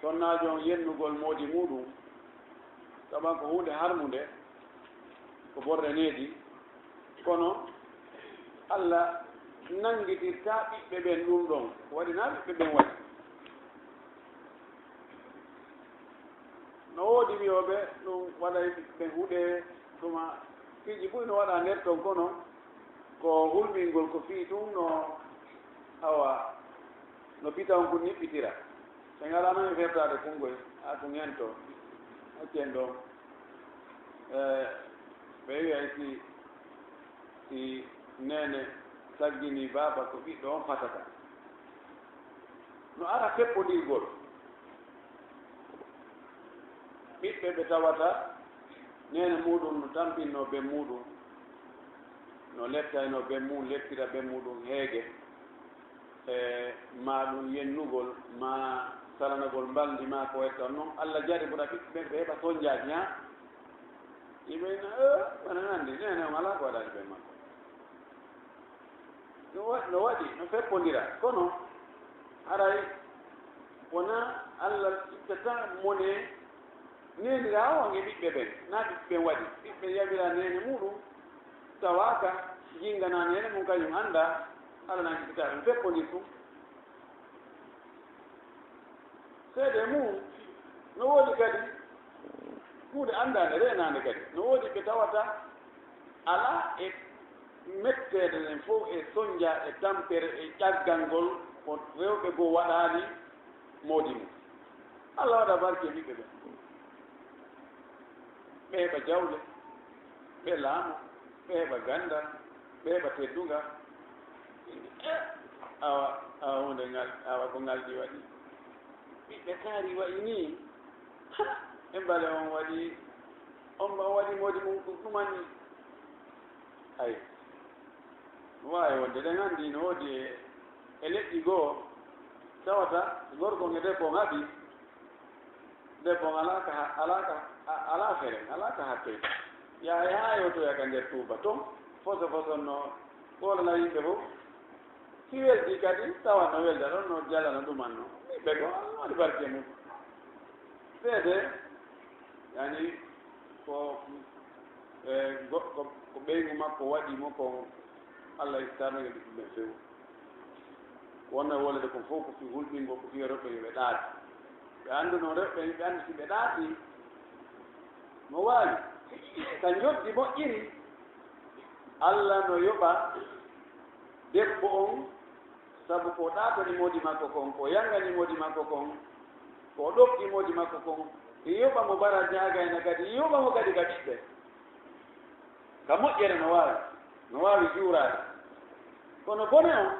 Sonnaajo on yennugol moodi muuɗum, saban ko huunde harmunde, ko borre needi, kono Allah nanngitirtaa ɓiɓɓe ɓen ɗum ɗon, ko waɗi naa ɓiɓɓe ɓen waɗi. No woodi wi'ooɓe ɗum waɗay ɓe huɗe, tuma piiji buy no waɗa nder ton, kono ko hulɓingol ko fii tun no, awa, no bitan kun niɓɓitira. Ɓe ngalaa noon e fertaade kun ngoy, a kun hento, accen ɗon. Eh, ɓe wi'ay si, si neene saggini baaba ko ɓiɗɗo on fatata. No ara keppondirgol. Ɓiɓɓe ɓe tawata neene muuɗum no tampinnoo ben muuɗum, no leptaynoo ben mum, leptira ben muuɗum heege, e maa ɗum yennugol, maa salanagol mbalndi, maa ko wetta noon. Alla jarribora ɓiɓɓe ɓen, ɓe heɓa sonjaaji, haa Yimɓe ina, "Eh, wona nandi, nene on alaa ko waɗani ɓe makko." No wa-, no waɗi, no feppondira, kono haray wona Allah ittata mone neniraa o e ɓiɓɓe ɓen. Na ɓiɓɓe ɓen waɗi, ɓiɓɓe yaɓira nene muɗum, tawaaka, jingana nene mum, kañum annda, Allah na ittita ɗum, feppondir ɗum. Seede mum, no woodi kadi huunde anndaande, reenaande kadi. No woodi ɓe tawata alaa e metteede nden fof, e sonnja, e tampere, e caggal ngol, ko rewɓe goo waɗaali moodi mum. Allah waɗa barke e ɓiɓɓe ɓen. Ɓe heɓa jawle, ɓe laama, ɓe heɓa ganndal, ɓe heɓa teddungal. Eh, awa, awa huunde ngal, awa ko ngal ɗi waɗi. Ɓiɓɓe kaari wayi nii. Ha! E mbale on waɗi, on mba waɗi moodi mum ɗum ɗumanni. Ay, no waawi wonde, ɗen anndi no woodi e, e leƴƴi goo, tawata gorko on e debbo on haɓi, debbo on alaa ka ha-, alaa ka, a-, alaa fere, alaa ka hakke. Yaha, yaha yewtoya ka nder tuuba ton, foso foso no ɓoolana yimɓe fof. Si weldi kadi, tawa no welda ɗon, no jala no ɗuman no. Ɓiɓɓe ko Allah waɗi barke mum. Seede, yani, ko, e, go-, ko, ko ɓeyngu makko waɗi mo ko Allah istarnake ɓiɓɓe ɓen few. Wonna wolede kon fof ko fii hulɓingol, ko fii rewɓe yo ɓe ɗaati. Ɓe anndu noon rewɓe ɓen, ɓe anndi si ɓe ɗaati, no waawi. Ka njoddi moƴƴiri, Allah no yoɓa debbo on, sabu ko ɗaatani moodi makko kon, ko yangani moodi makko kon, ko ɗofti moodi makko kon, yoɓa mo bara ñaagayna kadi, yoɓa mo kadi ka ɓiɓɓe. Ka moƴƴere no waawi, no waawi juuraade. Kono bone on,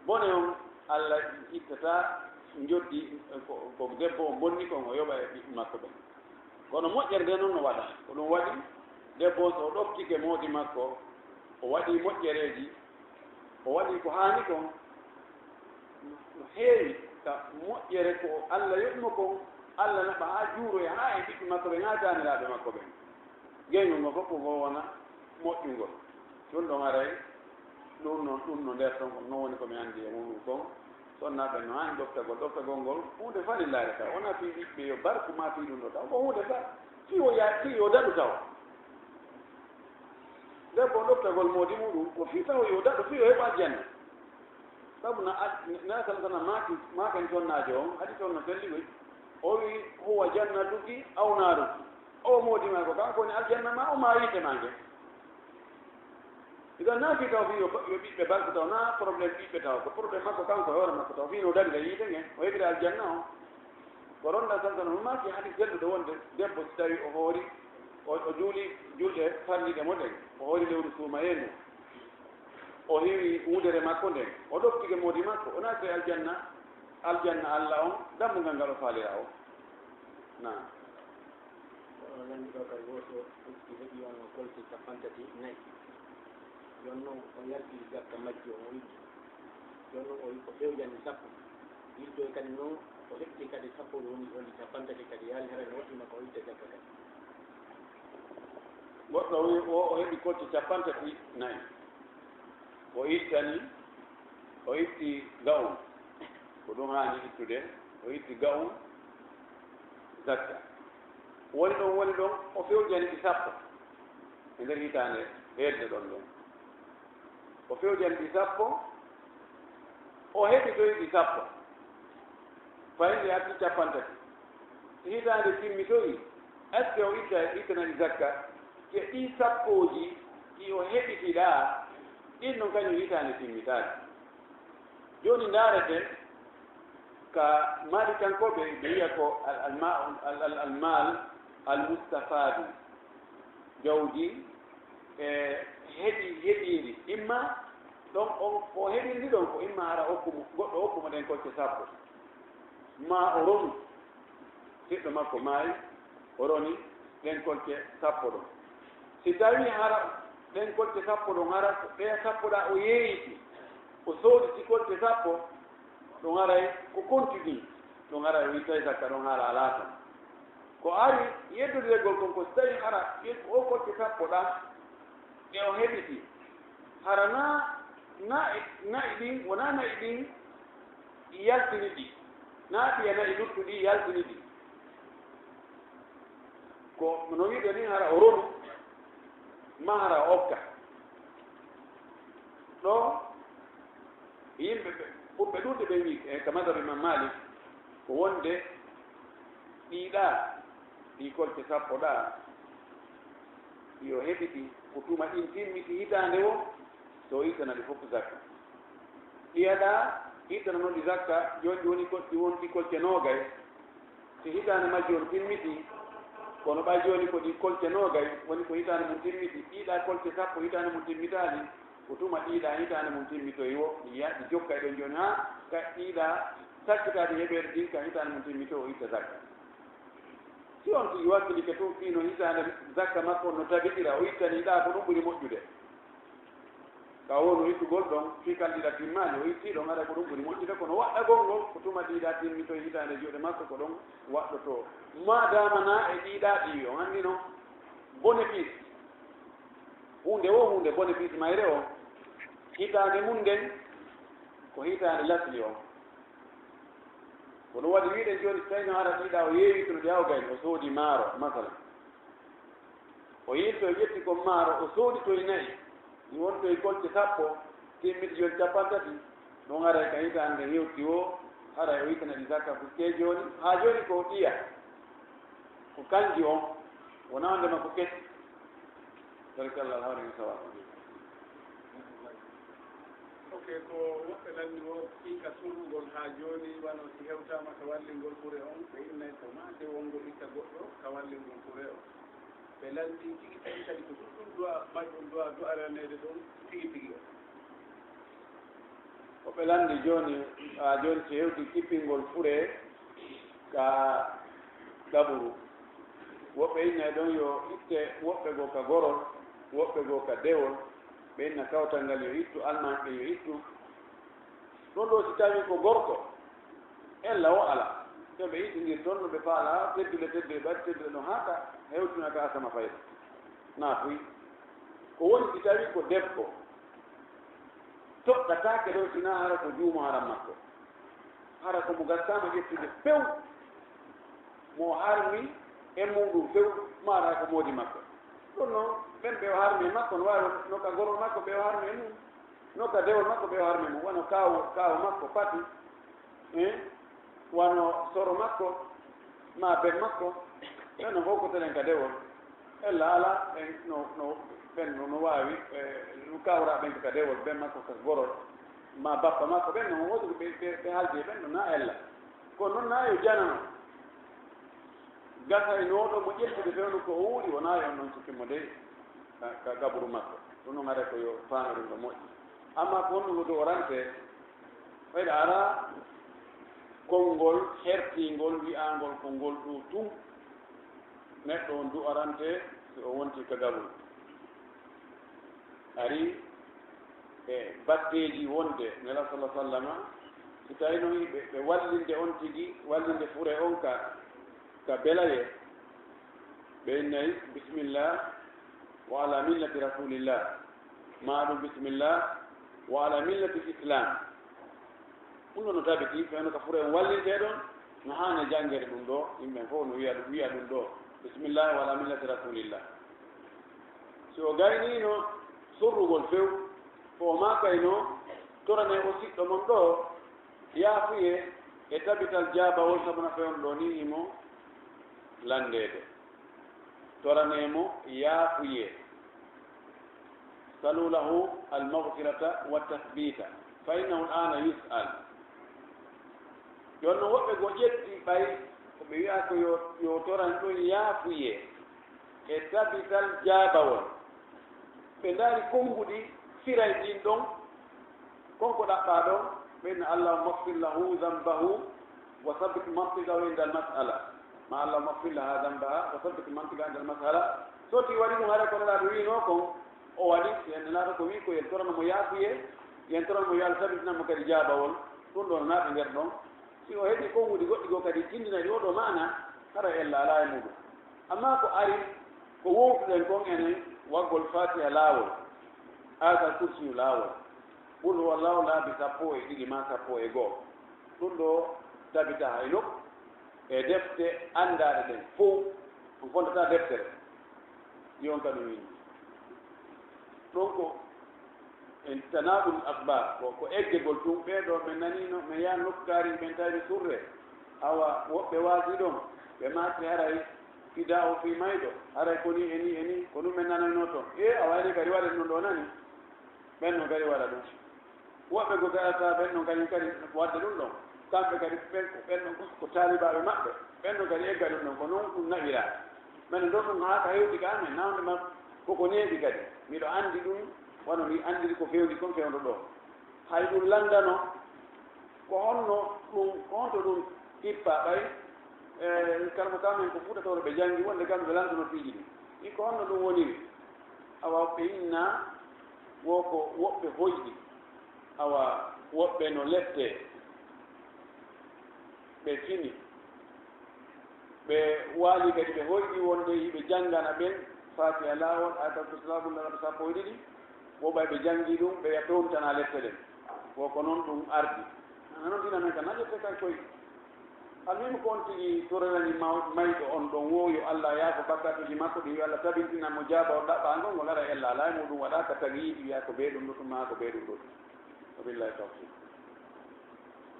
bone on, Allah ittata njoddi, ko, ko debbo on bonni kon, o yoɓa e ɓiɓɓe makko ɓen. Kono moƴƴere nde noon no waɗa. Ko ɗum waɗi, debbo on, so o ɗoftike moodi makko, o waɗi moƴƴereeji, o waɗi ko haani kon, no heewi ka moƴƴere ko Allah yoɓi mo kon, Allah naɓa haa juuroya haa e ɓiɓɓe makko ɓen, haa taaniraaɓe makko ɓen. Geñol ngol fof ko ngol wona moƴƴungol. Ɗum ɗon aray, ɗum no, ɗum no nder ton, ko noon woni ko mi anndi e muɗum kon. Sonnaaɓe no haani ɗoftagol, ɗoftagol ngol, huunde falillaare taw, wonaa fii ɓiɓɓe yo barku maa fii ɗum ɗo taw, ko huunde fa-, fii o yaa-, fii yo daɗu taw. Debbo ɗoftagol moodi muɗum, ko fii taw yo daɗu, fii yo heɓu aljanna. Sabu na ad-, na sal sana maaki, maakan sonnaajo on, hadi ton no selli koy. O wi, "Huwa jannatuki aw naaruki." O moodi maa ko kanko woni aljanna maa, o maa yiite maa nge. Idan na fii taw fii yo, yo ɓiɓɓe barku taw, na problème ɓiɓɓe taw, ko problème makko kanko e hoore makko taw, fii no darira yiite nge, o heɓira aljanna o. Ko ronda sal sana no maaki hadi sellude wonde debbo si tawi o hoori, o, o juuli julɗe farliɗe mo ɗen, o hoori lewru suumayee ndu. O heewi wudere makko nden, o ɗoftike moodi makko, o naati e aljanna, aljanna Allah on, dammugal ngal o faalira o. Naam. Kono lanndi ɗo kadi woto usti heɓi on kolte capanɗe tati nayi. Jooni noon o yalti zakka majji on o itti. Jooni noon o, o fewjani sappo. Yiltoy kadi noon o heɓti kadi sappo ɗo woni, woni capanɗe tati kadi yaali hara no waɗi makko o itta zakka kadi. Goɗɗo o, o, o heɓi kolte capanɗe tati nayi. O ittani, o itti ga'un. Ko ɗum haani ittude, o itti ga'un zakka. Woni ɗon, woni ɗon, o fewjani ɗi sappo e nder hitaande hedde ɗon ɗon. O fewjani ɗi sappo, o heɓitoyi ɗi sappo. Fayi ɗi arti capanɗe tati. Si hitaande timmitoyi, est-ce que o itta, ittana ɗi zakka? Ke ɗi sappooji ɗi o heɓitiɗaa, ɗin non kañum hitaande timmitaade. Jooni ndaareten ka Maalikankooɓe ɓe wiya ko al, al, ma-, al, al, al maal al mustafaadu, jawdi e heɓi, heɓiindi. Imma ɗon on ko heɓiri ɗon ko imma hara okku mo, goɗɗo okku mo ɗen kolce sappo. Ma o ronu, ɓiɗɗo makko maayi, o roni ɗen kolce sappo ɗon. Si tawii hara ɗen kolce sappo ɗon, hara ɗe sappo ɗa o yeeyiti, o sooditi kolce sappo, ɗum haray ko continue, ɗum haray o ittay zakka ɗon haala alaa tan. Ko ari yeddodirgol kon ko so tawi hara o kolce sappo ɗa e o heɓiti, hara na na'i, na'i ɗin, wona na'i ɗin yaltini ɗi, na ɗiya na'i luttuɗi yaltini ɗi. Ko no wiɗen ni hara o ronu, ma hara o okka. Ɗo yimɓe ɓe, ɓurɓe ɗuuɗde ɓe wii, e ka madhab Imam Malik, ko wonde ɗiɗa, ɗi kolce sappo ɗa, yo heɓiti ko tuma ɗin timmiti hitaande wo, so ittana ɗi fof zakka. Ɗiya ɗa ittana noon ɗi zakka, jooni ɗi woni ko, ɗi wonti kolce noogay. Si hitaande majji on timmitii, kono ɓay jooni ko ɗi kolce noogay, woni ko hitaande mum timmitii, ɗiɗa kolce sappo hitaande mum timmitaali, ko tuma ɗiɗa hitaande mum timmitoyi wo, ɗi ya-, ɗi jokka e ɗon jooni haa ka ɗiɗa sakkitaade heɓeede ɗin ka hitaande mum timmitoo o itta zakka. Si on tigi wakkilike tun fii no hitaande zakka makko on no tabitira, o ittanii ɗa ko ɗum ɓuri moƴƴude. Ka wonu ittugol ɗon, fii kalɗiɗa timmaali, o ittii ɗon, haɗa ko ɗum ɓuri moƴƴude, kono waɗɗagol ngol, ko tuma ɗiɗa timmitoy hitaande juuɗe makko, ko ɗon waɗɗotoo. Maadaama na e ɗiɗa ɗi, on anndi non, bénéfice, huunde wo huunde, bénéfice mayre o, hitaande mum nden, ko hitaande lasli o. Ko ɗum waɗi wi'ɗen jooni, so tawii no hara ɗiɗa o yeeyi kono ɗi awgay, o soodi maaro, masalan. O yilto, o ƴetti kon maaro, o soodi toy na'i, ɗi wontoy kolce sappo, timmiti jooni cappanɗe tati, ɗon haray ka hitaande hewti wo, haray o ittana ɗi zakka fukkee jooni, haa jooni ko ɗiya, ko kanji on, wonaa ndema ko kesi. Barakallah, alhawri mi sawa. Ok, ko woɓɓe lanndi wo, fii ka surrugol haa jooni, wano si hewtaama ka wallingol fure on, ɓe innay ko maa de wongo itta goɗɗo ka wallingol fure on. Ɓe lanndi tigi tigi kadi ko ɗum ɗum du'a, majjum du'a, du'araneede ɗum tigi tigi o. Ko ɓe lanndi jooni, haa jooni si hewti kippingol fure ka gaburu. Woɓɓe inna e ɗon yo itte, woɓɓe goo ka gorol, woɓɓe goo ka dewol. Ɓe inna kawtal ngal yo ittu, almaami ɓe yo ittu. Ɗon ɗoo si tawii ko gorko, ella o alaa. Yo ɓe ittindiri toon no ɓe faalaa, teddule teddule, ɓe waɗi teddule ɗon haa ka hewtina ka asama fayda. Naatuy. Ko woni si tawii ko debbo, toɗɗataake ɗon sinaa hara ko juumo haram makko. Hara ko mo gastaama ƴettude few, mo harmi e muuɗum few, maa hara ko moodi makko. Ɗum noon, ɓen ɓe o harmi e makko, no waawi no ka gorol makko ɓe o harmi e mum. No ka dewol makko ɓe o harmi mo, wano kaaw, kaaw makko pati, eh, wano soro makko, maa ben makko, ɓen no fof ko telen ka dewol. Ella ala, ɓen no, no, ɓen no, no waawi, eh, no kawra ɓen ko ka dewol, ben makko ka gorol, maa bappa makko, ɓen no woodi ko ɓe, ɓe, ɓe haaldi e ɓen no na ella. Kono noon na yo janano. Gasaynooɗo mo ƴettude fewndo ko o wuuri, wonaa yo on ɗon sukki mo dey ka, ka gaburu makko. Ɗum noon haray ko yo faame ɗum ɗo moƴƴi. Amma ko honɗum ko du'orantee? Fayda alaa konngol hertiingol wi'aangol ko ngol ɗoo tun neɗɗo on du'orantee si o wontii ka gaburu. Ari e batteeji wonde Nelaaɗo sallallaahu alayhi wa sallama, si tawii noon ɓe, ɓe wallinde on tigi, wallinde fure on ka, ka belayee, ɓe innay, "Bismillah, wa ala millati Rasulillah." Maa ɗum, "Bismillah, wa ala millati Islam." Ɗum ɗon no tabiti, fewndo ka fure on wallintee ɗon, no haani janngeede ɗum ɗoo, yimɓe ɓen fof no wi'a ɗum, wi'a ɗum ɗoo, "Bismillah, wa ala millati Rasulillah." Si o gayniino surrugol few, ko o maakayno, toranee o siɗɗo mon ɗoo yaafuyee e tabital jaabawol, sabu na fewndo ɗoo nii himo lanndeede. Toranee mo yaafuyee. Salu lahu al-maghfirata wa tathbita, fa innahu al-ana yus'al. Jooni non woɓɓe goo ƴetti ɓay ko ɓe wi'a ko yo, yo toran ɗum yaafuyee e tabital jaabawol. Ɓe ndaari konnguɗi firay ɗin ɗon, kon ko ɗaɓɓaa ɗon, ɓe inna, "Allahumma ighfir lahu dhanbahu wa thabbit mantiqahu inda al-mas'ala." Ma, "Allahumma ighfir laha dhanbaha wa thabbit mantiqaha inda al-mas'ala." So ti waɗi ɗum, haray ko Nelaaɗo wi'unoo kon, o waɗi, si en Nelaaɗo ko wi'i ko yen torano mo yaafuyee, yen torano mo yo Allah tabitinan mo kadi jaabawol, ɗum ɗon naata nder ɗon. Si o heɓii konnguɗi goɗɗi goo kadi tinndina ɗi oo ɗoo maana, Hara ella alaa e muuɗum. Amma ko ari, ko wowtuɗen kon enen, waggol Fatiha laawol, Ayatal Kursiyu laawol, Qul huwallahu laabi sappo e ɗiɗi maa sappo e go'o. Ɗum ɗoo tabita hay nokku e defte anndaaɗe ɗen fow, on fondataa deftere. Yo on ka ɗum winndi. Ɗon ko en tanaɓul akbar, ko, ko eggegol tun. Ɓee ɗoo ɓe naniino, ɓe yaha nokkaari, ɓen tawi ɓe surre. Awa, woɓɓe waasi ɗon, ɓe maati haray fida o fii mayɗo, haray ko ni e ni e ni, ko ɗum ɓe nanayno ton. E, awa, enen kadi waɗen ɗum ɗoo nani. Ɓen non kadi waɗa ɗum. Woɓɓe go gaɗata ɓen non kadi, kadi waɗde ɗum ɗon. Kamɓe kadi ɓen, ɓen non ko taalibaaɓe maɓɓe. Ɓen non kadi egga ɗum ɗon. Ko non ɗum naɓiraa. Men ɗo ɗum haa ka hewti ka amen. Nawde ma koko neeɓi kadi. Miɗo anndi ɗum, wano mi anndiri ko fewndi kon fewndo ɗoo. Hay ɗum lanndano, ko honno ɗum, ko honto ɗum tippa ɓay, e, kalmo ka men ko fuutatooɗo ɓe janngi, wonde kamɓe ɓe lanndano piiji ɗi. Ɗi ko honno ɗum woniri? Awa ɓe inna wo ko woɓɓe hoyɗi. Awa, woɓɓe no lette, ɓe fini, ɓe waali kadi, ɓe hoyɗi wonde hiɓe janngana ɓen Faatiha laawol, Ayatal Kursi laawol, laraɓe sappo e ɗiɗi, wo ɓay ɓe janngi ɗum, ɓe ya tontana lette ɗen. Wo ko non ɗum ardi. Ana non dina men ka najete kay koy. Almuhimu ko on tigi tororani maw-, mayɗo on ɗon, wo yo Allah yaafo bakkatuuji makko ɗin, yo Allah tabintina mo jaaba o ɗaɓɓaangol ngol, ara ella alaa e muɗum, waɗa ka tagi yiɗi wiya ko bee ɗum ɗo tuma ko bee ɗum ɗo. Wabillahi tawfiq.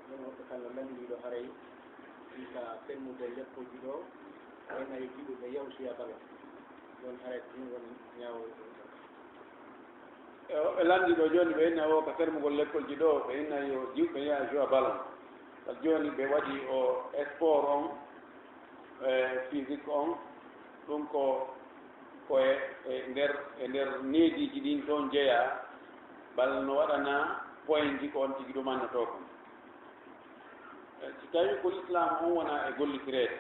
Ɗum woɓɓe kala landiiɗo haray fii ka fennugol lekkolji ɗo, wayno e jiɗuɓe yawtoya balo. Ɗon haray ko ɗum woni ñaawol ɗum. E woɓɓe landiiɗo jooni ɓe inna wo ka fermugol lekkolji ɗo, ɓe inna yo jiwɓe yaha joua ballon. Par jooni ɓe waɗi o sport on, e physique on, ɗum ko, ko e, e nder, e nder neediiji ɗin toon jeyaa, bal no waɗana pointji ko on tigi ɗumannotoo kon. E, si tawii ko Islaam on wona e gollitireede,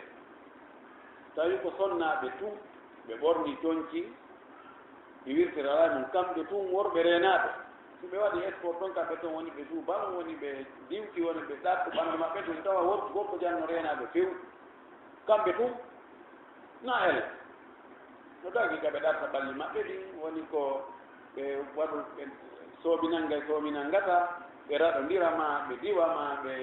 si tawii ko sonnaaɓe tun, ɓe ɓorni conci, ɓe wirtira alaa mum, kamɓe tun worɓe reenaaɓe. Si ɓe waɗi sport ton, kamɓe ton woni ɓe duubal, woni ɓe diwti, woni ɓe ɗaɗɗu ɓanndu maɓɓe tun, tawa wortu gorko janno reenaaɓe few. Kamɓe tun, na el. No dagi ka ɓe ɗarta ɓalli maɓɓe ɗin, woni ko ɓe waɗu, ɓe soominanga, soominangata, ɓe raɗondira ma, ɓe diwa ma, ɓe,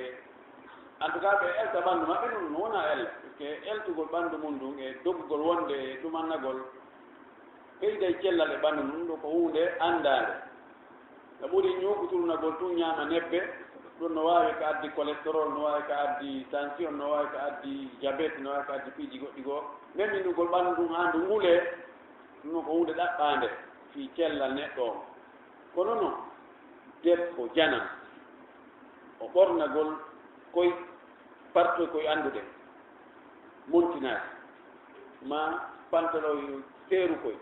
en tout cas, ɓe elta ɓanndu maɓɓe ɗum, no wona ella. Parce que eltugol ɓanndu mum ɗum e doggugol wonde e ɗumannagol, ɓeyday cellal e ɓanndu mum, ɗum ɗo ko huunde anndaande. No ɓuri ñuuɓuturnagol tun ñaama nebbe, ɗum no waawi ka addi cholestérol, no waawi ka addi tension, no waawi ka addi diabète, no waawi ka addi piiji goɗɗi goo. Memminugol ɓanndu ndun haa ndu ngulee, ɗum no ko huunde ɗaɓɓaande fii cellal neɗɗo on. Kono non, debbo janam, o ɓornagol koy partoy koy annduɗen, montinaaki, ma pantalon seerukoy,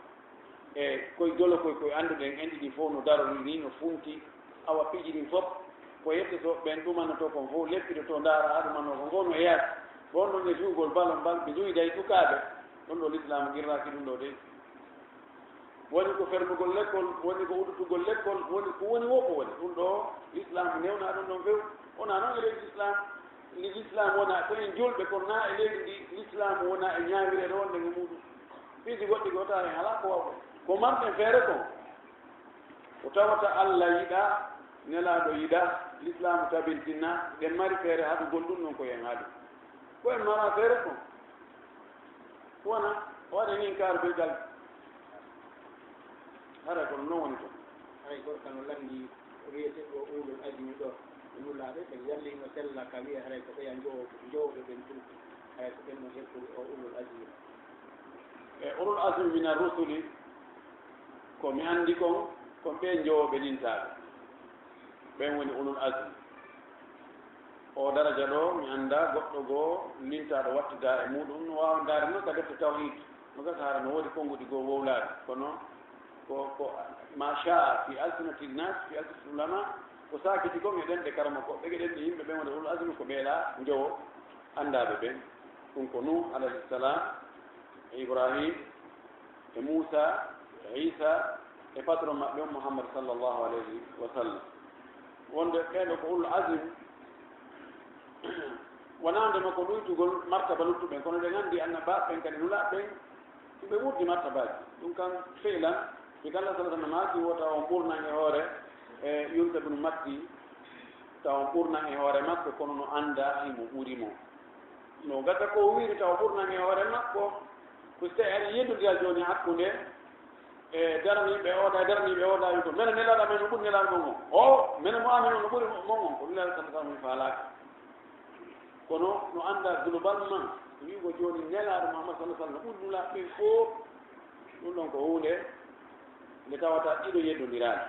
e koy dolokoy koy annduɗen en ɗiɗi fof no darori ni, no funti. Awa piiji ɗin fof, ko yettetooɓe ɓen ɗumanotoo kon fof, leppidoto ndaara haa ɗumanoo kon fof no e yaasi. Ko on ɗon e fiwgol balon bal, ɓe jowi day sukaaɓe. Ɗon ɗo Lislaam qirraaki ɗum ɗo dey. Woni ko fermugol lekkol, woni ko uddutugol lekkol, woni ko woni wo ko woni. Ɗum ɗo Lislaam newnaa ɗum ɗon few. Wonaa noon e leydi Lislaam. Ndi Lislaam wonaa ko en juulɓe, kono naa e leydi ndi Lislaam wonaa e ñaawireede wonde e muuɗum. Piiji goɗɗi goo tawa en alaa ko waawɗen. Ko marɗen feere kon, ko tawata Alla yiɗaa, Nelaaɗo yiɗaa, Lislaamu tabintinaa, ɗen mari feere haɗugol ɗum ɗon ko en haɗi. Ko en maraa feere kon. Wona, waɗi nin kaargol gal. Hara kono non woni ton. Haray gorka no lanndi ko wiyetee ko ulul azmi ɗo, nulaaɓe ɓen yalli no sella ka wi'e haray ko ɓeya njowo-, njowooɓe ɓen tun. Haray ko ɓen no heɓɓori o ulul azmi. E ulul azmi mina rusuli, ko mi anndi kon, kon ɓe njowooɓe lintaaɓe. Ɓen woni ulul azmi. O daraja ɗo, mi anndaa goɗɗo goo lintaaɗo wattidaa e muuɗum, no waawa ndaare non ka defte tawhiid, no gasa hara no woodi konnguɗi goo wowlaaɗi, kono ko, ko ma shaa fi alsinati nnaas, fi alsinati ulama, ko saakiti kon e ɗemɗe karamokooɓe, e ɗemɗe yimɓe ɓen woni ulul azmi, ko ɓeeɗa njowo anndaaɓe ɓen. Ɗum ko Nuuh alayhi salaam, e Ibrahim, e Muusa, e Iisa, e patron maɓɓe on Muhammad sallallahu alayhi wa sallam. Wonde ɓeeɗo ko ulul azmi, Wonaande makko ɗuytugol martaba luttuɓen, kono ɗen anndi annabaaɓe ɓen kadi nulaaɓe ɓen, ɓe ɓurdi martabaaji. Ɗum kan fi'lan, si Allah sallallahu alaihi wasallam maaki, wota on ɓurnan e hoore, e, Yunus ibn Matti, taw on ɓurnan e hoore makko, kono no annda himo ɓuri mo. No gasa ko o wiiri taw o ɓurnan e hoore makko, ko si tawi aɗa yeddondira jooni hakkunde, e, daraniiɓe oɗa, daraniiɓe oɗa, wi ko menen nelaaɗo men no ɓuri nelaaɗo mon on. O, menen mo amen on no ɓuri mon on. Ko ɗum nelaaɗo sallallahu alaihi wasallam faalaaka. Kono no annda globalement, wi'ugo jooni nelaaɗo Muhammad sallallahu alaihi wasallam no ɓuri nulaaɓe ɓen fof, ɗum ɗon ko huunde nde tawata ɗiɗo yeddondiraani.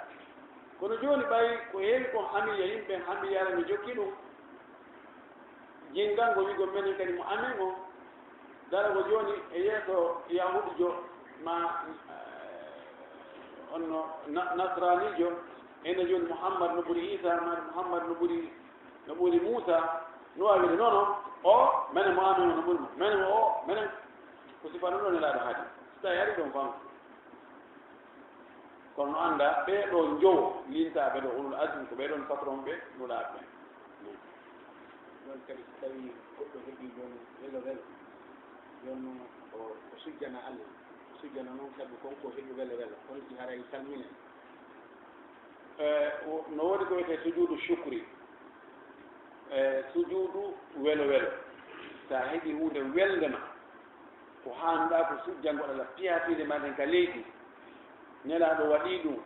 Kono jooni ɓay ko heewi kon hamiya, yimɓe hamiyara mi jokki ɗum, jingango wi'ugo menen kadi mo amen on, darago jooni e yeeso Yahuudijo ma, eh, onno na-, Nasranijo, ene jooni Muhammad no ɓuri Isa, ma Muhammad no ɓuri, no ɓuri Musa, no waawi wi'ude, non, non, o, menen mo amen on no ɓuri mo, menen o, menen, ko sifa ɗum ɗon nelaaɗo haadi. Si tawi ari ɗon fam. Kono no annda, ɓee ɗoo njowo lintaaɓe ɗoo, ulul azmi, ko ɓee ɗon patron ɓe nulaaɓe ɓen. Ɗon kadi, so tawii goɗɗo heɓii ɗon welo welo, jooni noon o, o sujjana Allah, o sujjana noon sabu kon ko heɓi welo welo, kono si haray salminen. E, wo-, no woodi ko wiyetee sujuudu shukri, e, sujuudu welo welo. So a heɓii huunde welde ma, ko haanɗaa ko sujjangol Allah, piyatiinde ma ɗen ka leydi. Nelaaɗo waɗii ɗum,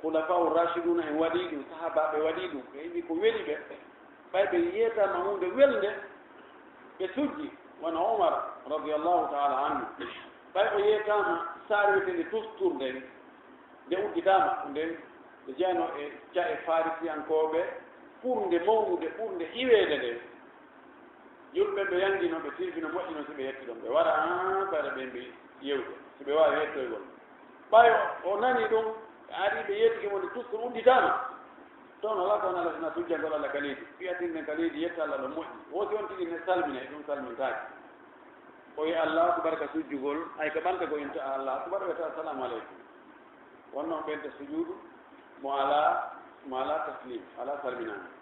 Khulafa'ur Rashiduna en waɗii ɗum, sahaabaaɓe waɗii ɗum, ɓe heɓii ko weli ɓe, ɓay ɓe yeetaama huunde welde, ɓe sujji, wano Umar radiyallahu ta'ala anhu, ɓay o yeetaama saare wiyeteende Tustur nden, nde udditaama, nden nde jeyanoo e ca'e Farisiyankooɓe ɓurnde mawnude, ɓurnde hiweede nden. Julɓe ɓe yanngino, ɓe tilfino, moƴƴino si ɓe yetti ɗon. Ɓe wara, haa, ɓayra ɓe mbi yewde, si ɓe waawi yettoygol. Ɓay o, o nani ɗum, ɓe ari ɓe yettike mo nde Tustur udditaama. Toon alaa ko wona Allah sina sujjangol Allah ka leydi. Fiyatin nden ka leydi, yetta Allah ɗon moƴƴi. Woo si on tigi ne salmina, e ɗum salmintaake. O wi'a Allahu akbar ka sujjugol, ay ka ɓantagol inta Allahu akbar, wiyata assalamu aleykum. Wonno ɓenta sujuudu mo alaa, mo alaa taslim, alaa salminaango.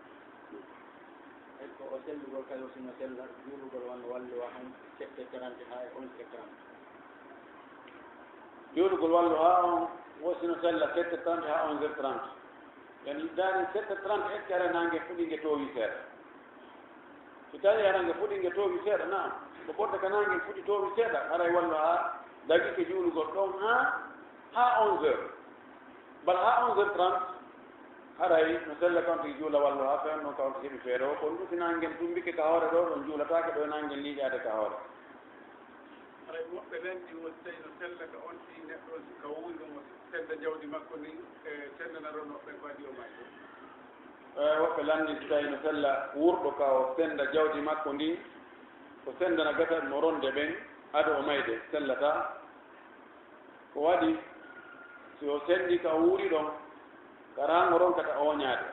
Est-ce que o sellugol kadi o sino sella, juulugol wano walluwa han sept heures trente haa e onze heures trente? Juulugol walluha on, wo sino sella sept heures trente haa onze heures trente. Yani, daari sept heures trente, est-ce que ara naange fuɗi nge toowi seeɗa? Si tawii ara nge fuɗi nge toowi seeɗa, naam. Ko ɓurde ka naange fuɗi toowi seeɗa, haray walluha dagike juulugol ɗon haa, haa onze heures. Bal haa onze heures trente, haray no sella kawti juula walluha, fen non kawti heɓi feere o, kono ɗum si naange ngen tumbike ka hoore ɗo, ɗon juulataake ɗo e naange ngen liiƴaade ka hoore. Haray woɓɓe lanndii woni tawi no sella ka on tigi neɗɗo on, si ka wuuri ɗon, o sennda jawdi makko ndin, e senndana ɗon woɓɓe ko adii o mayde. E, woɓɓe lanndii si tawi no sella wuurɗo ka o sennda jawdi makko ndin, o senndana gasa mo ronde ɓen ado o mayde, sellataa. Ko waɗi, si o senndi ka o wuuri ɗon, ka raango ronkata ooñaade.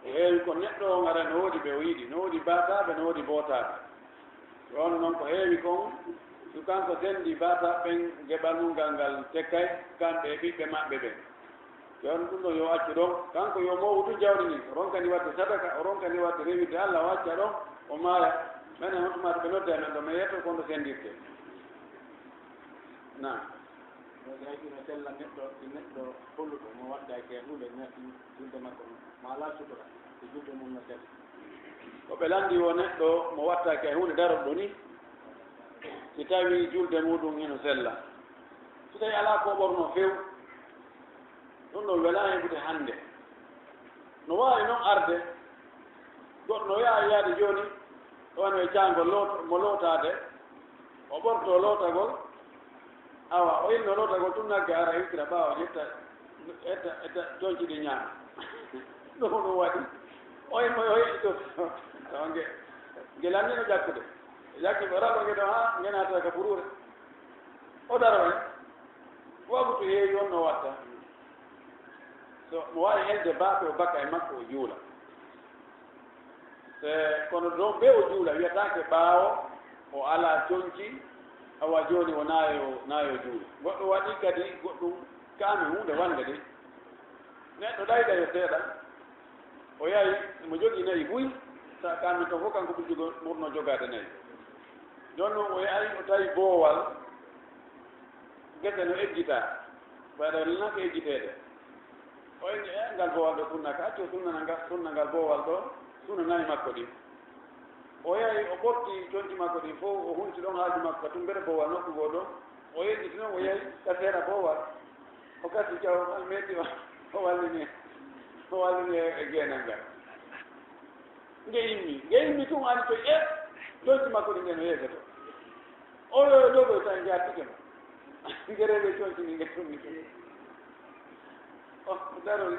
Ko heewi ko neɗɗo on ara no woodi ɓe o yiɗi, no woodi baataaɓe, no woodi bootaaɓe. Ko on non ko heewi kon, so kanko senndi baataaɓe ɓen, geɓal mum ngal ngal tekkay, kamɓe e ɓiɓɓe maɓɓe ɓen. Ko on ɗum ɗon yo accu ɗon, kanko yo mooɓu tun jawdi ndin, o ronka ndi waɗde sadaka, o ronka ndi waɗde rewirde Alla, o acca ɗon, o maaya. Menen on tuma to ɓe nodda e men ɗo, men yetto ko on ɗo senndirte. Naam. No si hakkii no sella neɗɗo, si neɗɗo holuɗo mo waɗdaaki e huunde, natti julde makko, mo alaa sutura, si julde mum no sella. Ko ɓe lanndi wo neɗɗo mo waɗtaaki e huunde daroɗo ni, si tawii julde muɗum hino sella. Si tawii alaa ko ɓorno few, ɗum ɗon welaa heɓude hannde. No waawi noon arde, goɗɗo no yaha yaade jooni, ɗo wano e caangol loot-, mo lootaade, o ɓortoo lootagol, awa, o innoo lootagol tun, nagge ara hewtira ɓaawo, ƴetta, ƴetta, ƴetta conci ɗi ñaama. Ɗum ɗum waɗi, o immo o yeƴƴi ɗum. Tawa nge, nge lanndino ƴakkude. Ƴakki ko raɗo nge ɗo haa nge naata ka buruure. O daro en. Wagutu heewi on no watta. So mo waawi helde baafe o bakka e makko o juula. E, kono ɗon ɓe o juula, wiyataake ɓaawo o alaa conci, awa jooni o naayo, naayo juula. Goɗɗo waɗi kadi goɗɗum kaami huunde wannde de. Neɗɗo ɗayɗayo seeɗa, o yahi, mo jogii nayi buy, Sa kamin to fof kanko ɓurdugo ɓurno jogaade nayi. Jooni noon o yahi o tawi boowal, gese no eggitaa, ɓayde walla naka eggiteede. O inni, "E, ngal boowal ɗo sunna ka, accu o sunnana ngal, sunna ngal boowal ɗo, sunna nayi makko ɗin." O yahi o ɓorti conci makko ɗin fof, o hunci ɗon haaju makko ka tumbere boowal nokku goo ɗon. O yeggiti noon o yahi ka seera boowal. O kasi caw almeeti o, o wallini, o wallini e geenal ngal. Nge immi, nge immi tun ani to e, conci makko ɗin nge no yeesoto. O yo dogo tan jaatike mo. Nge rewe conci ni nge tunni. O darori.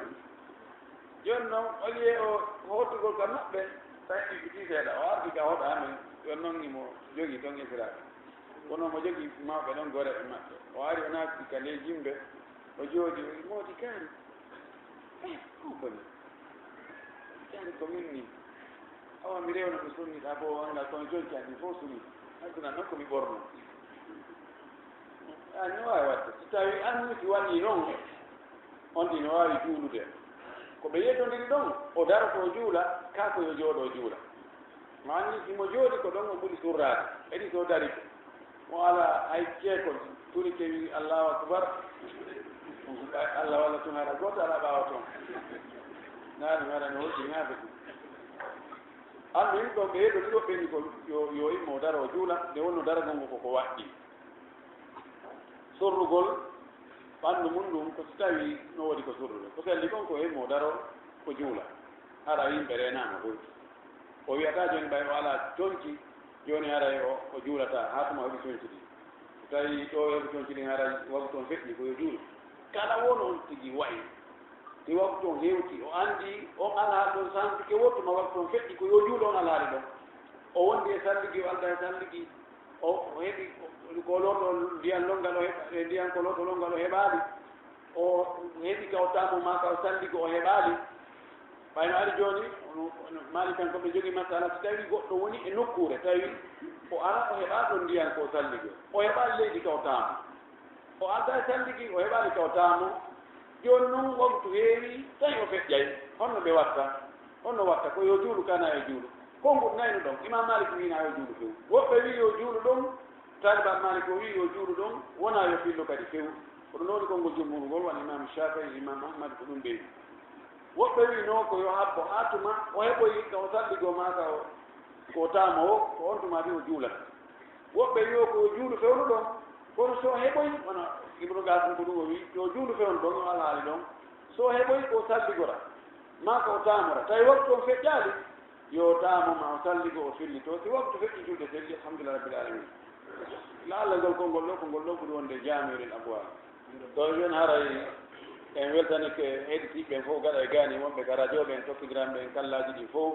Jooni noon, au lieu o hootugol ka maɓɓe, tawi ɗi fiti seeɗa. O ardi ka hoɗa amen, yo noon imo jogii toon Israel. Kono omo jogii mawɓe ɗon, goreeɓe maɓɓe. O ari, o naati ka ley jimbe, o jooɗi, o wi'i, "Moodi kaari, eh, on koni? Kaari ko min nii. Awa mi rewna mi sunniɗa bo wanga, kono jooni ka ɗin fof suni. Aduna noon ko mi ɓorno." An no waawi waɗde. Si tawii an si waɗii noon, on ɗin no waawi juulude. Ko ɓe yeddondiri ɗon, o daroto o juula, kaa ko yo jooɗo o juula. Maani himo jooɗi ko ɗon o ɓuri surraade. Edi so dari ko. Mo alaa hay ceekol, turi kewi Allahu Akbar. Ɓay Allah walla tun hara gooto alaa ɓaawo toon. Naani hara no holti ŋaafe ɗum. An min ɗon ɓe yeddondiri woɓɓe ni ko yo, yo immo o daro o juula, nde wonno daragol ngo ko ko waɗɗi. Sorrugol ɓanndu mum ɗum ko si tawii no woodi ko sorrude. Ko selli kon ko himmo daro ko juula. Hara yimɓe reenaama ɗum. O wi'ataa jooni ɓay o alaa conci, jooni haray o, o juulataa haa tuma o heɓi conci ɗin. So tawii ɗo o heɓi conci ɗin haray waktu on feƴƴi ko yo juulu. Kala won on tigi wa'i. Si waktu on hewti, o anndi on alaa ɗon sansike woo tuma waktu on feƴƴi ko yo juulu on alhaali ɗon. O wondi e salligi, o aldaa e salligi. O, o heɓi ko lorɗo ndiyan lonngal o heɓa, e ndiyan ko lorɗo lonngal o heɓaali. O heɓi ka o taamo maa ka o salligo o heɓaali. Ɓay no ari jooni, ono, ono maalikankoɓe jogii masala, si tawii goɗɗo woni e nokkuure, tawi o ara o heɓaa ɗon ndiyan ko o salligo. O heɓaali leydi ka o taamo. O aldaa e salligi, o heɓaali ka o taamo. Jooni non waktu heewi, tawi o feƴƴay. Honno ɓe watta? Honno watta? Ko yo juulu, kana yo juulu. Konngol nayno ɗon, Imam Malik wi'inaa yo juulu few. Woɓɓe wi'i yo juulu ɗon, Taaliba Malik o wi'i yo juulu ɗon, wonaa yo fillu kadi few. Ko ɗum woni konngol jumhur ngol, wano Imam Shafi'i, Imam Ahmad, ko ɗum ɓe wi'i. Woɓɓe wi'i no ko yo habbo haa tuma o heɓoyi ka o salligo maa ka o, ko o taamo o, ko on tuma ɗi o juulata. Woɓɓe wi'o ko yo juulu fewndo ɗon, kono so o heɓoyi, wano Ibnu Qasim ko ɗum o wi'i, yo juulu fewndo ɗon, o alhaali ɗon. So o heɓoyi ko o salligora, maa ko o taamora. Tawi waktu on feƴƴaali, yo taamo maa o salligo o fillito. Si waktu feƴƴi julde selli, alhamdulillahi rabbil alamin. La'alla ngol konngol ɗo, ko ngol ɗo ɓuri wonde jaami'u lil abwaab. Ɗo jooni haray en weltanike heɗitiiɓe ɓen fof, gaɗa e gaani wonɓe ka radio ɓen, tokkindiranɓe en kallaaji ɗin fof.